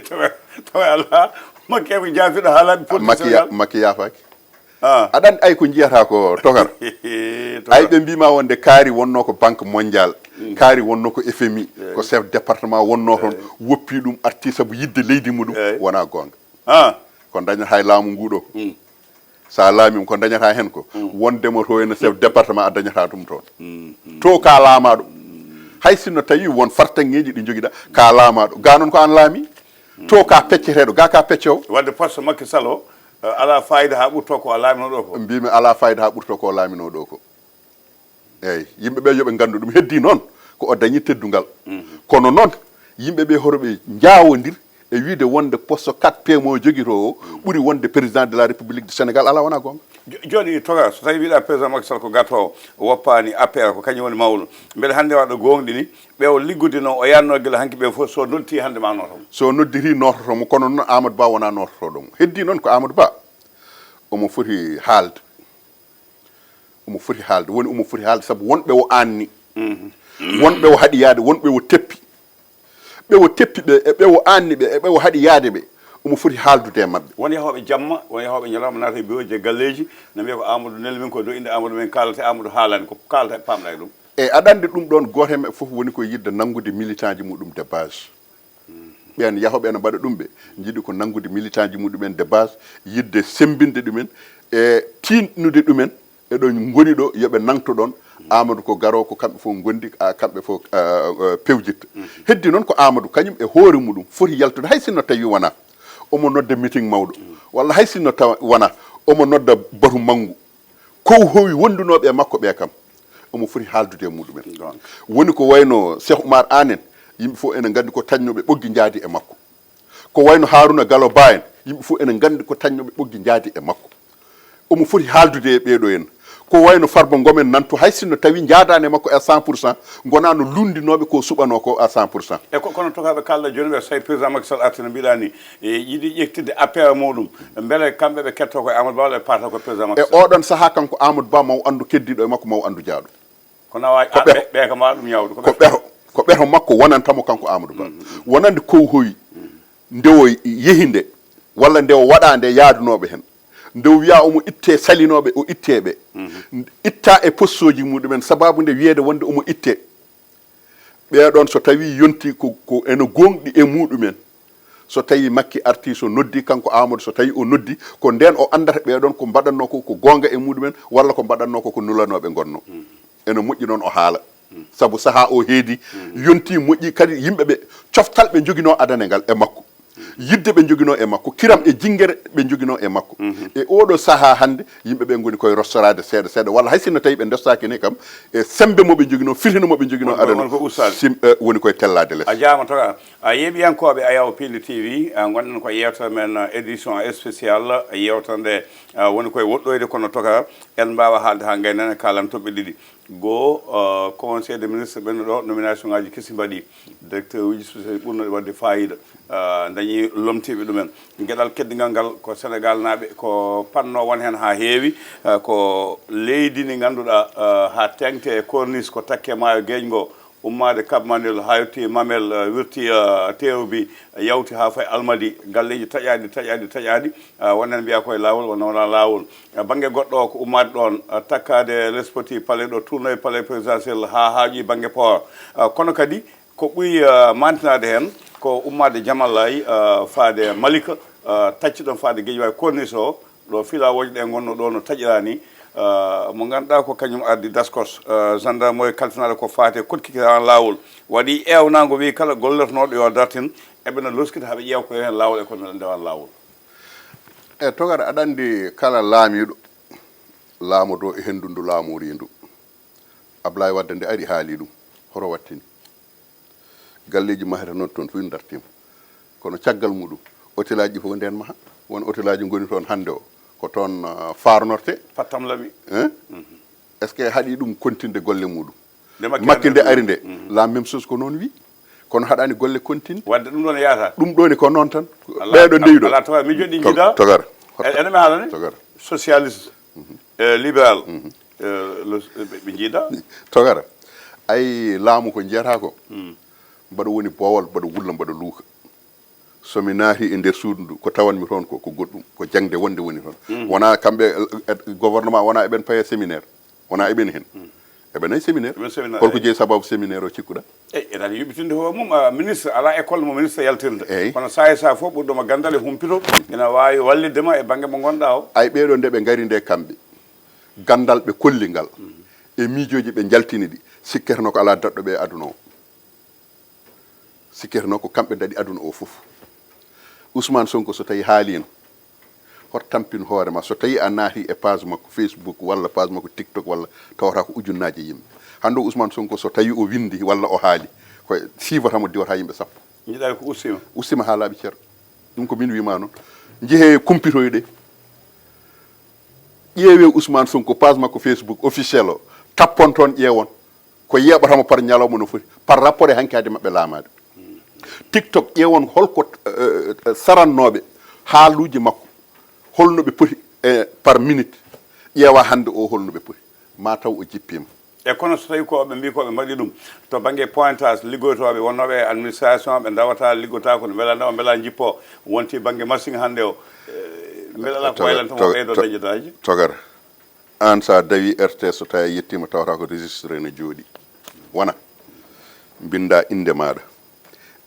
Tawa tawa Allah, Makki ko jaafiɗo haalaɓe politique Makki ya- Sénégal. Makki yafaki. Ah, aɗa andi ay ko jiyata ko Tokar? Tokar. Ay ɓe mbima wonde kaari wonno ko Banque Mondiale, kaari wonno ko F M I, ko chef département wonno toon, woppi ɗum arti sabu yidde leydi muɗum. Wona gonga. Ah, ko dañata e laamu ngu ɗo. Sa laamima ko dañata hen ko, wondema to ene chef département a dañata ɗum toon. To ka laamaɗo. Hay sinno tawi won fartaŋŋeeji ɗi jogiɗa, ka laamaɗo, ga noon ko an laami. To ka pecceteɗo, ga ka peccowo. Wadde poste Macky Sall o, eh, ala fayida ha ɓurto ko a laamino ɗo ko. Mbimi ala fayida ha ɓurto ko laamino ɗo ko. Eyyi, yimɓe ɓe yoɓe gandu ɗum. Heddi noon ko o dañi teddungal. Kono noon yimɓe ɓe hoto ɓe jawodir e wiide wonde poste quatre P mo o jogito o ɓuri wonde président de la République du Sénégal. Ala, wona gonga. Jo- joni Toga, so tawi mbiɗa président Macky Sall ko gatowo, woppani A P R, ko kañum woni mawɗo, mbeɗa hande waɗa gonɗini ɓe o liggudino, o yanno gila hanki ɓe fof, so noddi hande ma notomo? So nodditi nototomo, kono noon Amadou Ba wona nototoɗomo. Heddi noon ko Amadou Ba omo foti haalde. Omo foti haalde, woni omo foti haalde sabu wonɓe o aanni. Wonɓe o haɗi yaade, wonɓe o teppi. Ɓe o teppi ɓe, e ɓe o aanni ɓe, e ɓe o haɗi yaade ɓe. Omo foti haaldude e maɓɓe. Won yahooɓe jamma, won yahooɓe ñalawma, naata e biwooji e galleeji, ne mbiya ko Amadou neli min, ko ɗo innde Amadou min kaalata, Amadou haalani. Ko kaalata, e paamɗa e ɗum? E aɗa anndi ɗum ɗoon, gooto e maɓɓe fof woni ko yiɗde nanngude militant ji muɗum de base. Ɓeen yahooɓe ene mbaɗa ɗum, ɓe njiɗi ko nanngude militant ji muɗumen de base, yiɗde semmbinde ɗumen e tiiɗnude ɗumen e ɗo ngoni ɗo, yo ɓe nangto ɗoon. Amadou ko garoowo, ko kamɓe fof ngondi, a, kamɓe fof, a, a, pewjitta. Heddi noon ko Amadou, kañum e hoore muɗum foti yaltude, hay sinno tawi wonaa omo nodda meeting mawɗo, walla hay sinno tawa wonaa omo nodda batu manngu. Ko o howi wondunooɓe e makko ɓe kam, omo foti haaldude e muɗumen. Woni ko wayno Cheikh Oumar Anne en, yimɓe fof ene nganndi ko taƴnooɓe ɓoggi njaadi e makko. Ko wayno Harouna Gallo Ba en, yimɓe fof ene nganndi ko taƴnooɓe ɓoggi njaadi e makko. Omo foti haaldude e ɓeeɗo en. Ko wayno Farba Ngom en nan to, hay sinno tawi njaadaani e makko à cent pour cent, ngonaa no luunndinooɓe ko suɓanoo ko à cent pour cent. E ko, kono tokaaɓe kaalɗa jooni ɓe, so tawi président Macky Sall artii no mbiɗa ni, e yiɗi ƴettinde A P R muɗum, mbele kamɓe ɓe ketto ko e Amadou Ba walla ɓe paata ko président Macky Sall? E oɗon sahaa kanko Amadou Ba, maw anndu keddiiɗo e makko, maw anndu jaaɗo. Kono a wawi, ko a, ɓe, ɓe kam waɗa ɗum ñaawde. Ko ko ɓe, ɓeto, ko ɓeto makko wonanta mo kanko Amadou Ba. Wonande ko o howi, nde o yehi nde, walla nde o waɗa nde yaadunooɓe heen. Nde o wiya omo itte salinooɓe, o itte ɓe. Itta e postooji muɗumen, sababu nde wiyeede wonde omo itte. Ɓeeɗoon so tawi yonti ko, ko ene gooŋɗi e muɗumen. So tawi Makki arti, so noddi kanko Amadou, so tawi o noddi, ko ndeen o anndata ɓeeɗoon ko mbaɗatnoo ko, ko goonga e muɗumen, walla ko mbaɗatnoo ko, ko nulanooɓe ngonno. Ene moƴƴi noon o haala. Sabu sahaa o heedi, yonti, moƴƴi, kadi yimɓe ɓe, coftal ɓe njoginoo adane ngal e makko. Yidde ɓe njoginoo e makko, kiram e jinngere ɓe njoginoo e makko. E oɗo sahaa hannde, yimɓe ɓe ngoni koye rostoraade seeɗa seeɗa, walla hay sinno tawi ɓe ndostaaki ne kam, e semmbe mo ɓe njoginoo, firhino mo ɓe njoginoo adana, woni ko ustaade. Sim-, eh, woni koye tellaade les. A jaama toga. A, yeeɓiyankooɓe Ayaw Piindi T V, a, ngonɗen ko yeewtere men, a, édition spéciale, yeewtere nde, a, woni koye woɗɗoyde, kono toga en mbaawa haalde haa ngaynen e kaalan toɓɓe ɗiɗi. Goo, eh, Conseil des ministres ɓennuɗo, nomination ngaji kesi mbaɗi. Directeur uji société ɓurnoɗi waɗde fayida, eh, dañi lomtiiɓe ɗumen. Geɗal keddigal ngal ko Senegal naaɓe ko panno won heen haa heewi, eh, ko leydi ndi ngannduɗaa, eh, haa teeŋti e corniche ko takke maayo geeƴ ngo, ummaade Cap Manuel haa yotti Mamel, eh, wirti, eh, Teewbi, yawti haa fayi Almadi, galleeji taƴaaɗi, taƴaaɗi, taƴaaɗi. Ah, won heen mbiya ko e laawol, won wonaa laawol. Ah, bannge goɗɗo o ko ummaade ɗoon, ah, takkaade Lespoti palais ɗo, tournoye palais présidentiel haa haaƴi bannge port. Ah, kono kadi ko ɓuri, ah, maantinaade heen ko ummaade Jamallay, ah, faade Malika, ah, tacci ɗoon faade Guédiawaye corniche o, ɗo filawooje ɗe ngonno ɗo no taƴiraa ni. Ah, mo ngannduɗaa ko kañum addi Daskos, ah, gendarmerie kalfinaaɗo ko faati e koɗki kikiiɗe laawol. Waɗi eewnaango, wi kala gollotonooɗo yo dartin, eɓe no loskita haa ɓe ƴeewa ko heen laawol e ko no ndewaa laawol. E togar, aɗa anndi kala laamiiɗo laamoto e henndu ndu laamorii ndu. Ablaye Wadde nde ari haali ɗum, hoto wattini. Galleeji mahetenoɗi toon fof ndartiima. Kono caggal muɗum, hôtelaaji ɗi fof ndeen maha. Won hôtelaaji ngoni toon hannde o, ko toon, ah, faarnorte. Pattam lami. Hein? Est-ce que haɗi ɗum continde golle muɗum? Nde Makki Makki nde ari nde, la même chose ko noon wi. Kono haɗani golle continde. Wadde ɗum ɗon yaata. Ɗum ɗoni ko noon tan. Ɓeeɗo ndewi ɗo. Ala tawa mi joɗi To-, jiida. Togar. E-, ene mi haalani? Togar. Socialiste, eh, libéral, eh, lo-, ɓe, ɓe jiida. Togar. Ay laamu ko njiyata ko. Mbaɗa woni boowal, mbaɗa wulla, mbaɗa luuka. So mi naati e nder suudu ndu, ko tawanmi toon ko, ko goɗɗum, ko jaŋde wonde woni toon. Wonaa kamɓe, eh, eh, gouvernement, wonaa eɓen paya séminaire, wonaa eɓen heen. Eɓen ay séminaire. Eɓen séminaire, holko jeyi sababu séminaire o cikkuɗa? Eyi, eɗen yuɓɓitinde hoore mum, ah, ministre, alaa école mo ministre yaltirta. Eyi. Kono saa e saa fof ɓurɗo mo ganndal e humpito, ina waawi wallitde ma e bannge mo ngonɗaa o. Ay ɓeeɗo nde ɓe ngari nde kamɓe, ganndal ɓe kolli ngal, e miijooji ɓe njaltini ɗi, sikketeno ko alaa daɗɗo ɓe e aduna o. Sikkete noon ko kamɓe daɗi aduna o fof. Ousmane Sonko so tawi haaliino, hoto tampin hoore ma. So tawi a naati e page makko Facebook walla page makko TikTok walla, tawata ko ujunnaaje yimɓe. Hannde o Ousmane Sonko so tawi o winndi walla o haali, ko chiffre tan mo diwata yimɓe sappo. Njiɗaade ko ustiima. Ustiima haa laaɓi cer. Ɗum ko min wima noon. Njehee kumpitoy ɗe. Ƴeewee Ousmane Sonko page makko Facebook officiel o. Tappon toon ƴeewon. Ko yeeɓata mo par ñalawma no foti, par rapport e hanki hade maɓɓe laamaade. TikTok, ƴeewon holko, eh, eh, sarannooɓe haaluuji makko, holno ɓe poti, eh, par minute, ƴeewa hannde o holno ɓe poti. ma taw o jippiima. E kono so tawi ko ɓe mbi ko ɓe mbaɗi ɗum to bangge pointage, liggotooɓe wonnooɓe e administration ɓe ndawata, liggota ko mbela ndawa mbela jippo, wonti bangge machine hannde o, eh, mbela ala ko waylanta mo ɓeydo dañde dañde. Togara, aan so a dawi R T S, so tawi a yettiima, tawata ko registré no jooɗi. Wona mbinnda innde maaɗa,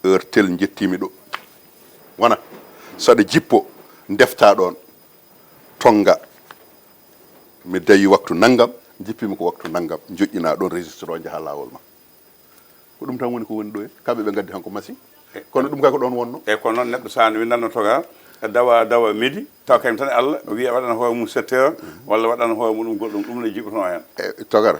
heure tel njettiimi ɗo. Wona saɗa jippo, ndefta ɗoon, tonnga, mi dawi waktu nanngam, jippiimi ko waktu nanngam, njoƴƴina ɗoon registre o, njaha laawol ma. Ko ɗum tan woni ko woni ɗo en. Kamɓe ɓe ngaddi han ko machine. Kono ɗum kay ko ɗoon wonno. E kono noon neɗɗo so aan winndanno toga, dawa dawa midi, taw kañum tan Allah wiya waɗana hoore mum sept heures, walla waɗana hoore muɗum goɗɗum, ɗum ne jiɓotono heen. E togara,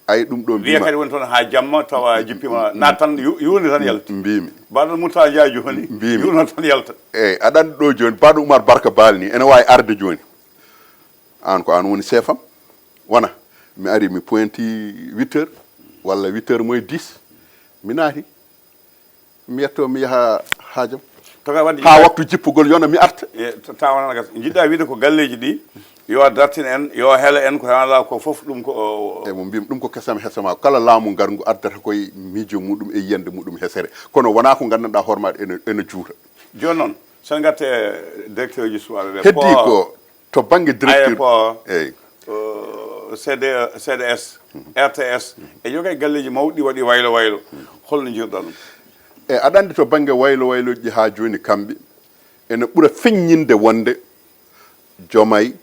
ay ɗum ɗo wiya mbima. Kadi woni toon haa jamma, tawa jippima, naat tan, yu- yuurni tan yalta. Mbimi. Mbaɗon mutta jaaji jooni, mbimi. Yuurno tan yalta. Eyi, aɗa anndi ɗo jooni, Baɗo Umar Barka Baal ni, ene waawi arde jooni. Aan ko aan woni chef am. Wona, mi ari, mi pointi huit heures, walla huit heures moins dix, mi naati. Mi yetto, mi yaha haajam. Toga wadde haa jiɗɗa- waktu jippugol yona, mi arta. E, ta- tawa nan gas. Jiɗɗa wiide ko galleeji ɗi, yo dartin en, yo hela en, ko hewala ko fof ɗum ko o- E mo mbimi ɗum ko kesam hesama. Kala laamu ngarngu addata koye miijo muɗum e yiyannde muɗum hesere. Kono wona ko nganndanɗa hoore maɗa ene, ene juuta. Jooni noon, sen ngatte directeur ji suɓaɓe ɓe. Heddi port, ko to bangge directeur. Aéroport, eyi. O, C D, C D S, R T S, e yoga e galleeji mawɗi waɗi waylo waylo. Holno njirɗa ɗum? E aɗa anndi to bangge waylo wayloji ɗi haa jooni kamɓe ene ɓura feññinde wonde Jomay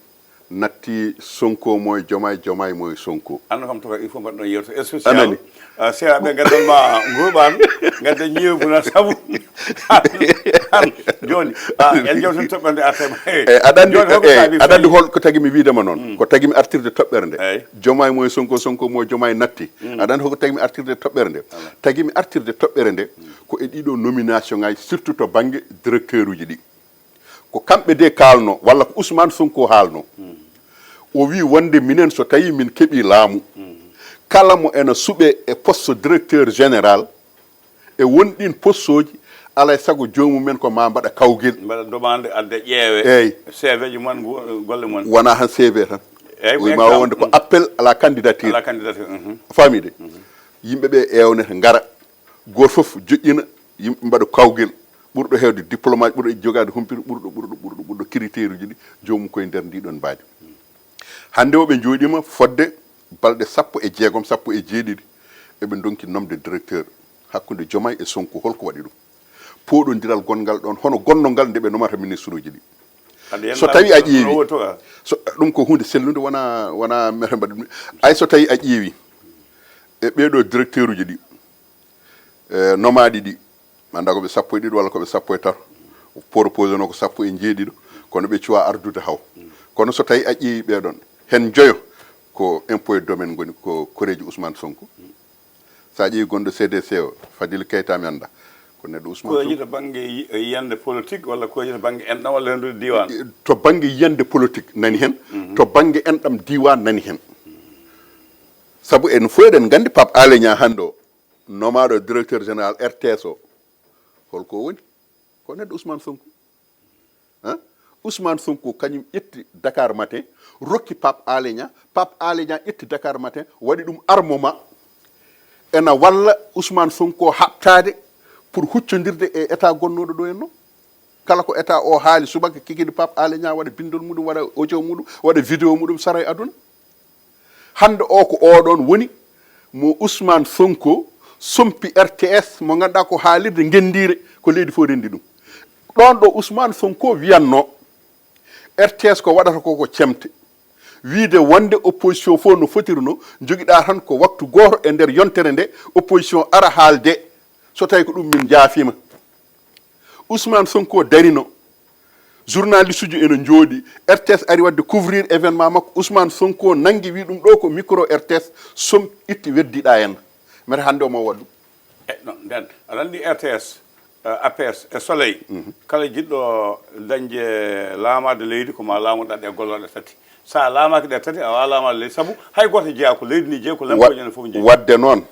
natti Sonko moye Jomay, Jomay moye Sonko. Anno kam toka il faut mbaɗɗon yewto spécial. Anani. Ah, seeɗa ɓe ngaddan ma ngurɓan, ngadda ñeewu na sabu. An, an, jooni, ah, en jewtan toɓɓere nde artema. E aɗa anndi, jooni, hol ko e, saabi aɗa anndi fay- hol ko tagi mi wiidema noon? Mm. Ko tagi mi artirde toɓɓere nde. Eyi. Jomay moye Sonko, Sonko moye Jomay natti. Mm. Aɗa anndi hol ko tagi mi artirde toɓɓere nde? Tagi mi artirde toɓɓere nde ko e ɗiɗo nomination ngaji, surtout to bangge directeur uji ɗi. Ko kamɓe de kaalno, walla ko Ousmane Sonko haalno. O wi wonde minen so tawi min keɓi laamu, kala mo ena suɓe e poste directeur général, e won ɗin postoji, alay sago joomumen ko ma mbaɗa kawgel. Mbaɗa demande, adda ƴeewe. Eyi. C V ji mon, ngu- golle mon. Wona han C V tan. Eyi, ko wi ma exemple. Wonde ko appel à la candidature. À la candidature, mhm. A faami de? Yimɓe ɓe ewnete, ngara. Gooto fof joƴƴina, yimɓe mbaɗa kawgel. Ɓurɗo heewde diplôme aji, ɓurɗo jogaade humpito, ɓurɗo, ɓurɗo, ɓurɗo, ɓurɗo critère uji ɗi, joomum koye nder ndi ɗon mbaadi. Hannde o ɓe njooɗiima fodde balɗe sappo e jeegom, sappo e jeeɗiɗi, eɓe ndonki nomde directeur hakkunde Jomay e Sonko. Holko waɗi ɗum? Pooɗondiral gonngal ɗon, hono gonnongal nde ɓe nomata ministre uji ɗi. Hade en So tawi a ƴeewi, no woto ga? So, ɗum ko huunde sellude, wona, wona mere mbaɗa ɗum. Ay, so tawi a ƴeewi e ɓeeɗo directeur uji ɗi, e nomaaɗi ɗi, mi annda ko ɓe sappo e ɗiɗo walla ko ɓe sappo e tato. Proposé no ko sappo e jeeɗiɗo, kono ɓe cuwa ardude haw. Kono so tawi a ƴeewi ɓeeɗon, hen joyo ko impôt et domaine ngoni, ko koreeji Ousmane Sonko. So a ƴeewi gonɗo C D C o, Fadil Keita, mi annda, ko neɗɗo Ousmane Sonko. Ko yiyata bannge yi- yiyande politique walla ko yiyata bannge enɗam walla renndude diiwaan? To bannge yiyande politique nani hen, to bannge enɗam diiwaan nani hen. Sabu en fof eɗen nganndi Pape Alé Niang hannde o, nomaaɗo directeur général R T S o, holko o woni? Ko neɗɗo Ousmane Sonko. Hein? Ousmane Sonko kañum ƴetti Dakar Matin, rokki Pape Alé Niang. Pape Alé Niang ƴetti Dakar Matin, waɗi ɗum armement, ena walla Ousmane Sonko haɓtaade pour huccondirde e état gonnooɗo ɗo en no. Kala ko état o haali subaka, kikidi Pape Alé Niang waɗa binndol muɗum, waɗa audio muɗum, waɗa vidéo muɗum, sara e aduna. Hannde o ko oɗon woni mo Ousmane Sonko sompi R T S, mo ngannduɗaa ko haalirde ngenndiire, ko leydi fof renndi ɗum. Ɗon ɗo Ousmane Sonko wiyatno R T S ko waɗata ko ko cemte. Wiide wonde opposition fof no fotirno, njogiɗaa tan ko waktu gooto e nder yontere nde opposition ara haalde. So tawi ko ɗum, min njaafiima. Ousmane Sonko darino. Journaliste uji ene njooɗi. R T S ari waɗde couvrir événement makko. Ousmane Sonko nanngi, wi ɗum ɗo ko micro R T S, som itti weddiɗa en. Mete hannde omo waɗa ɗum. E, non, nden, aɗa anndi R T S, eh, A P S e Soleil, kala jiɗɗo dañde laamaade leydi, ko ma laamoɗa ɗe gollal ɗe tati. So a laamaaki ɗe tati, a waawaa laamaade leydi, sabu hay gooto jeyaa ko leydi ndi jeyi, ko lempoji ene fof jeyi. Waɗde noon,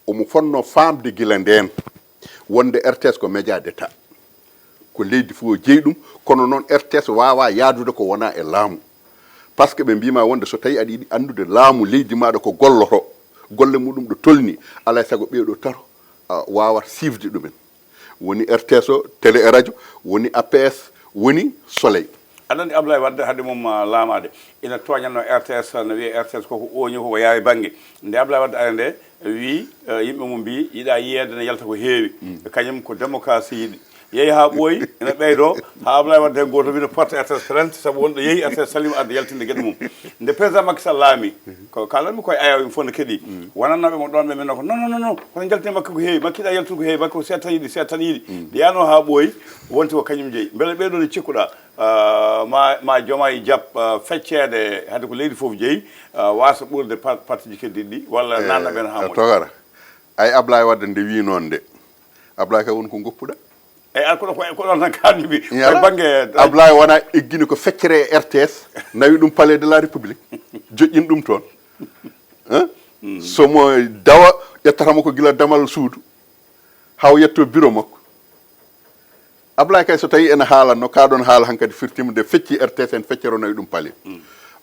omo fotno faamde gila ndeen wonde R T S ko média d'État. Ko leydi fof jeyi ɗum, kono noon R T S waawaa yahdude ko wonaa e laamu. Parce que ɓe mbima wonde so tawi aɗa yiɗi anndude laamu leydi maɗa ko golloto, golle muɗum ɗo tolni, alay sago ɓeeɗo tato a wawat sifde ɗumen. Woni R T S o, télé e radio, woni A P S, woni Soleil. Aɗa anndi Ablaye Wadde hade mum ah, laamaade ina tooñatno R T S, no wiye R T S koko ooñi, koko yaawi bannge. Nde Ablaye Wadde ari nde wi eh, yimɓe mum mbi yiɗa yiyeede ne yalta ko heewi. Kañum ko démocratie yiɗi. Yehi haa ɓooyi ina ɓeydo haa Ablaye Wadde heen gooto wino porte R T S plainte sabu wonɗo yehi R T S salima arde yaltinde geɗe mum. Nde président Macky Sall laami, ko kalanmi koye ayaw yimɓe fof ne keɗi. Wonannooɓe mo ɗoon ɓe min ko non non non non, kono njaltini Makki ko heewi, Makki yiɗa yaltude ko heewi, Makki ko seeɗa tan yiɗi, seeɗa tan yiɗi. Nde yaano haa ɓooyi wonti ko kañum jeyi. Mbele ɓeeɗo ne cikkuɗa ah, ma ma Diomaye jaɓ ah, fecceede hade ko leydi fof jeyi ah, wasa ɓurde par- parti ji keddiɗi ɗi walla nanna ɓen haa moƴƴa. Togara, ay Ablaye Wadde nde wi noon nde, Ablaye kay won ko goppuɗa. Eyi, ar koɗo koɗo tan kalmi mi koye bangge. Ablaye wona eggini ko feccere e R T S, nawi ɗum Palais de la République, joƴƴin ɗum toon. Hein? So mo dawa ƴettatamo ko gila damal suudu haw yetto bureau makko. Ablaye kay so tawi ene haalanno ka ɗon haala hankadi firtima nde fecci R T S en feccere o nawi ɗum Palais.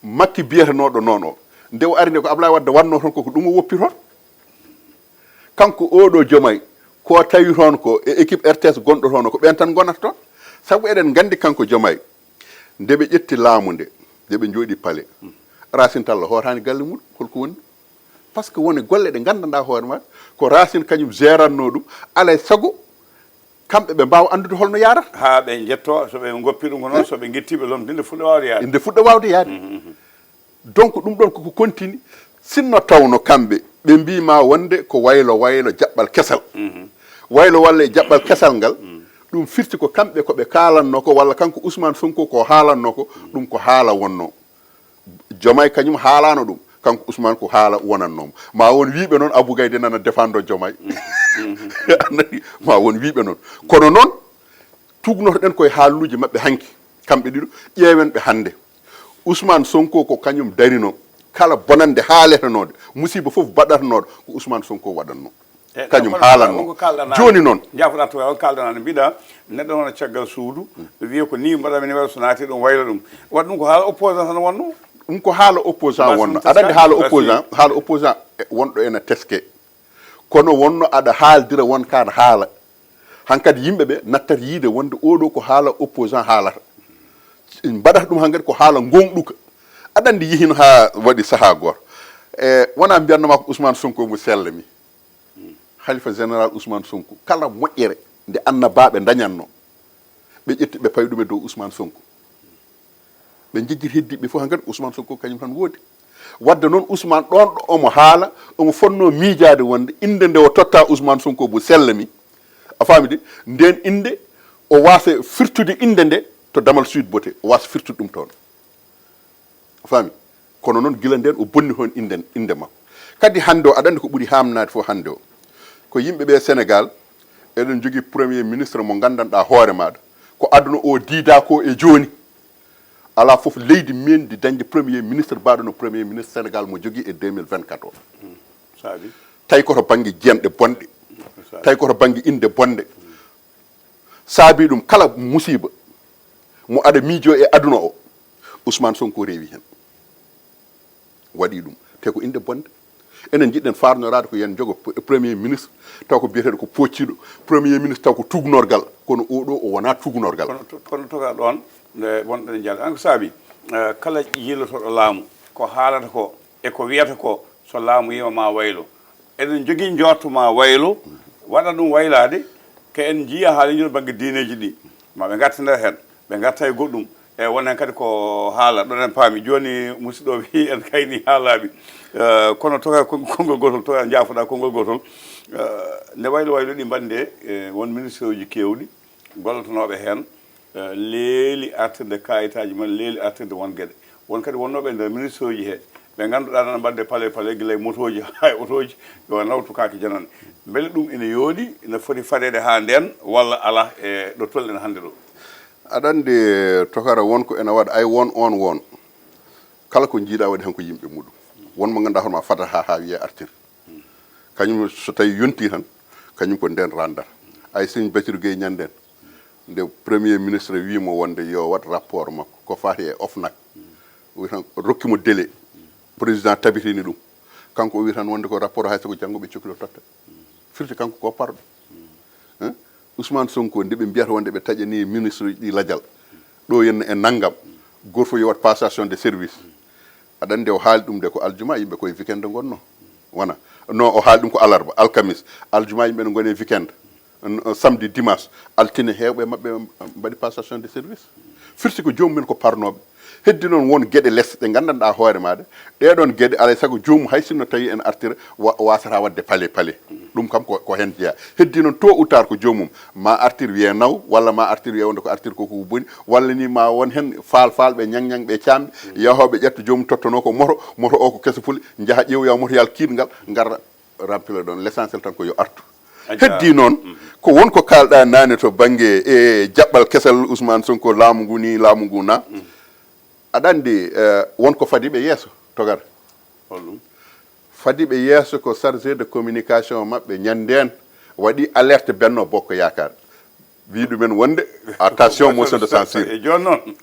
Makki biyetenooɗo noon o, nde o ari nde ko Ablaye Wadde wanno toon koko ɗum o woppi toon. Kanko oɗo Diomaye ko tawi toon ko e équipe R T S gonɗo toon ko ɓen tan gonata toon. Sabu eɗen nganndi kanko Diomaye nde ɓe ƴetti laamu nde, nde ɓe njooɗi Palais, Racine Talla hootaani galle muɗum. Holko woni? Parce que woni golle ɗe nganndanɗaa hoore ma ko Racine kañum géranno ɗum. Alay sago kamɓe ɓe mbaawa anndude holno yaarata. Haa ɓe njetto so ɓe ngoppi ɗum ko noon, so ɓe ngetti ɓe lomti nde fuɗɗa waawde yaade. Nde fuɗɗa waawde yaade. Donc ɗum ɗon koko contini. Sinno tawno kamɓe ɓe mbima wonde ko waylo waylo jaɓɓal kesal, waylo walla e jaɓɓal kesal ngal, ɗum firti ko kamɓe ko ɓe kaalanno ko walla kanko Ousmane Sonko ko haalanno ko, ɗum ko haala wonno. Diomaye kañum haalano ɗum, kanko Ousmane ko haala wonannomo. Ma won wiɓe noon Abou Gaye de nana défendre Diomaye. Anani, ma won wiɓe noon. Kono noon tugnotoɗen koye haaluuji maɓɓe hanki, kamɓe ɗiɗo, ƴeewen ɓe hannde. Ousmane Sonko ko kañum darino kala bonannde haaletenode, musiba fof baɗatenooɗo ko Ousmane Sonko waɗanno. Kañum haalanno. Jooni noon, jaafoɗa to on kalɗanani mbiɗa neɗɗo wona caggal suudu wiya ko ni mbaɗa min waɗa so naati ɗum wayla ɗum. Waɗ ɗum ko haala opposant tan wonno. Ɗum ko haala opposant wonno. Aɗa anndi haala opposant, haala opposant wonɗo ena teske. Kono wonno aɗa haaldira won kaɗa haala. Hankadi yimɓe ɓe nattat yiide wonde oɗo ko haala opposant haalata. Mbaɗata ɗum hankadi ko haala gonɗuka. Aɗa anndi yihino haa waɗi sahaa gooto. E wona mbiyatno ma ko Ousmane Sonko mo sella mi. Halifa général Ousmane Sonko kala moƴƴere nde annabaaɓe ndañatno ɓe ƴetti ɓe pawi ɗum e dow Ousmane Sonko. Ɓe njejjiti heddiiɓe fof hankadi ko Ousmane Sonko kañum tan woodi. Wadde noon Ousmane ɗon ɗo omo haala, omo fotno miijaade wonde innde nde o totta Ousmane Sonko mo sella mi, a faami de, nden innde o wasa firtude innde nde to damal Sweet Beauté, o wasa firtude ɗum toon. A faami? Kono noon gila nden o bonni toon innde, innde makko. Kadi hannde o aɗa anndi ko ɓuri haamnaade fof hannde o ko yimɓe ɓe Sénégal eɗen jogii premier ministre mo nganndanɗaa hoore maaɗa ko aduna o diida ko e jooni. Alaa fof leydi menndi dañde premier ministre baaɗo no premier ministre Sénégal mo jogii e deux mille vingt-quatre o. Saabi? Tawi ko to bannge jiyanɗe bonɗe. Tawi ko to bannge innde bonde. Saabi ɗum kala musiba mo aɗa miijo e aduna o, Ousmane Sonko rewi heen. Waɗi ɗum te ko innde bonde. Enen njiɗɗen faarnoraade ko yen jogo p- premier ministre taw ko biyeteeɗo ko pocciiɗo, premier ministre taw ko tugnorgal, kono oɗo o wona tugnorgal. Kono to- kono toga ɗoon nde wonɗen jaade an ko saabi eh, kala yiilotoɗo laamu ko haalata ko e ko wiyata ko so laamu yima ma waylo. Eɗen njogii njorto ma waylo waɗa ɗum waylaade. Ko en njiya haaliji no bannge diineeji ɗi ma ɓe ngartida heen, ɓe ngarta e goɗɗum. E won heen kadi ko haala ɗon en paami jooni musidɗo wi en kayni haalaaɓi. Eh, kono toka kon- konngol gootol toka njaafoɗa konngol gootol. Eh, nde waylo waylo ɗi mbaɗnde e won ministre uji keewɗi gollotonooɓe heen eh, leeli artirde kayitaaji mumen, leeli artirde won geɗe. Won kadi wonnooɓe e nder ministre uji he ɓe ngannduɗaa nana mbaɗde pale pale gila e motooji haa e otooji yo nawtu kaake janane. Mbele ɗum ina yooɗi ina foti fadeede haa ndeen walla alaa e ɗo tolɗen hannde ɗo? Aɗa anndi tokara won ko ena waɗa ay won on won kala ko njiiɗa waɗi heen ko yimɓe muɗum. Won mo ngannduɗaa hono ma fadata haa haa wiyee artir. Kañum so tawi yonti tan kañum ko nden randata. Ay Sëñ Bassirou Gueye ñanden nde premier ministre wimo wonde yo waɗ rapport makko ko fati e ofnak. O wi tan rokki mo délai. Président tabitini ɗum. Kanko o wi tan wonde ko rapport hay so ko janngo ɓe cokli o totta. Firti kanko ko parɗo. Hein? Ousmane Sonko nde ɓe mbiyata wonde ɓe taƴani ministre ɗi lajal. Ɗo yen e nanngam. Goto fof yowat passation de service. Aɗa anndi o haali ɗum de ko aljuma yimɓe koye weekend ngonno. Wona. No o haali ɗum ko alarba, alkamis. Aljuma yimɓe no ngoni e weekend. Samedi, dimanche, altine heewɓe maɓɓe mbaɗi passation de service. Firti ko joomum en ko parnooɓe. Heddi noon won geɗe les ɗe nganndanɗaa hoore maaɗa. Ɗee ɗoon geɗe alay sago joomum hay sinno tawi en artira wa- wasata waɗde pale pale. Ɗum kam ko, ko heen jeyaa. Heddi noon tôt ou tard ko joomum ma artir wiyee naw walla ma artir wiyee wonde ko artir ko ko boni walla ni ma won heen faal faalɓe ñang ñang ɓe caamɓe yahooɓe ƴetta joomum tottanoo ko moto, moto o ko keso pule njaha ƴeewoya motoyal kiiɗngal ngarra remplir ɗoon. L'essentiel tan ko yo artu. Heddi noon ko won ko kaalɗa naane to bannge e jaɓɓal kesal Ousmane Sonko laamu ngu ni laamu ngu na. Aɗa anndi eh, won ko fadi ɓe yeeso togar. Holɗum? Fadi ɓe yeeso ko chargé de communication maɓɓe ñanndeen waɗi alerte Benno Bokk Yaakaar. Wi ɗumen wonde attention motion de censure. E jooni noon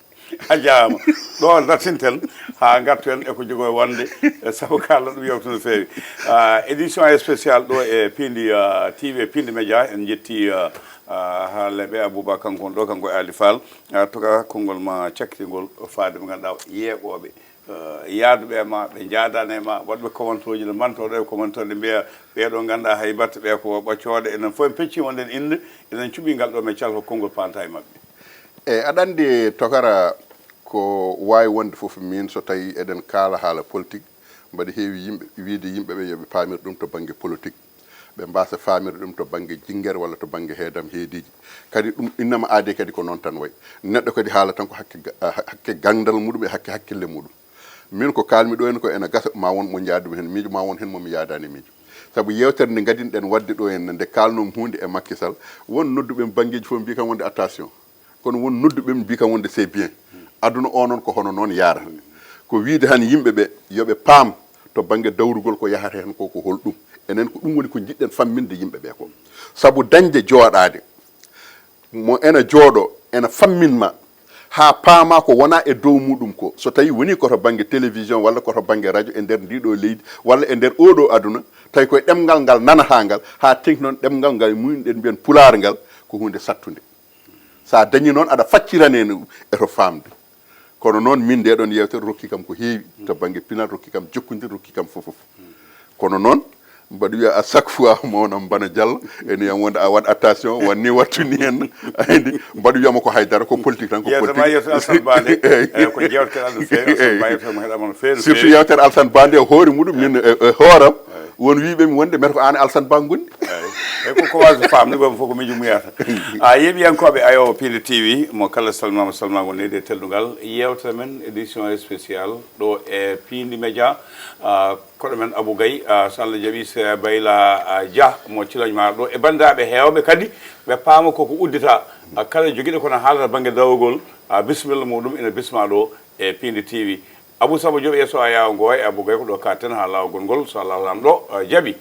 a jaama ɗo dartinten ha gartu en e ko jogo wonde. Sabu kala ɗum yewtu no feewi. Ah, édition spécial ɗo e pindi ah, T V pindi média en jetti ah, ah, haalleɓe Aboubacar kanko on ɗo kanko e Ali Fall. Ah, toka konngol ma cakkitingol faade ɓe ganduɗa yeeɓoɓe eh, yaaduɓe e ma ɓe jaadani e ma waɗɓe commentoji no mbantoɗo e commentaire ɗe mbiya ɓeɗo ganduɗa hay batte ɓe ko ɓoccooɗe enen fof en pecci wonde en inde enen cuɓi ngal ɗo men calko konngol panta e maɓɓe. E aɗa anndi tokara ko wawi wonde fof min so tawi eɗen kaala haala politique mbaɗa heewi yimɓe wiide yimɓe ɓe yoɓe pamir ɗum to banggue politique ɓe mbasa famirde ɗum to banggue jinguere walla to banggue heedam heediji. Kadi ɗum innama aade kadi ko noon tan wayi. Neɗɗo kadi haala tan ko hakke ga- ah, hakke gandal muɗum e hakke hakkille muɗum. Min ko kalmi ɗo en ko ena gasa ma won mo jaadumi hen miijo ma won hen momi yaadani miijo. Sabu yewtere nde gadinɗen wadde ɗo en nde kalnom hunde e Macky Sall won nodduɓe banggueji fof mbi kam wonde attention. Kono won nodduɓe mbi kam wonde c'est bien. Aduna o noon ko hono noon yarata. Ko wiide han yimɓe ɓe yoɓe paam to banggue dawrugol ko yahata hen ko ko holɗum. Enen ko ɗum woni ko jiɗɗen famminde yimɓe ɓe ko. Sabu dañde jooɗaade mo ena jooɗo ena fammin ma ha paama ko wona e dow muɗum ko so tawi woni koto banggue télévision walla koto banggue radio e nder ndiɗo leydi walla e nder oɗo aduna tawi koye ɗemgal ngal nanata ngal ha tengti noon ɗemgal ngal muyɗen mbiyen pulaar ngal ko hunde sattude. Sa dañi noon aɗa faccirane no eto famde. Kono noon min nde ɗon yewtere rokki kam ko heewi to banggue pinal rokki kam jokkodir rokki kam fof fof. Kono noon mbaɗa wiya à chaque fois mawna mbana jalla ene wiyam wonde a waɗ attention wanni wattu ni hen aydi mbaɗa wiyama ko haydara ko politique tan ko yetama politique. Yeto alsan bande. Eyyi, ko jewteɗa no feewi alsan ba yetama heɗama no feewi no surtout feewi. Yewtere alsan bande e hoore muɗum min e e hooram won wiɓemi wonde mete ko an alsan ba gondi. Eyyi, ko ko wasa famde ɓam fof ko miijo muyata. A yeeɓiyankoɓe ayo pinde T V mo kala salmama salmago neyde teldungal yewtere men édition spécial ɗo e pindi média. Koɗo men Abou Gaye, ah, so Allah jaɓi se Bayla ah, Dia mo Ciloñ ma ɗo e banndiraaɓe heewɓe kadi ɓe paama koko uddita. Ah, kala jogiiɗo kono haalata bannge dawogol ah, bisimilla muɗum ina bisma ɗo e Pindi T V. Abou Samba Diop yesso a yawa ngo e Abou Gaye ko ɗo katten ha lawol gongol so Allah lam ɗo ah, jaɓi.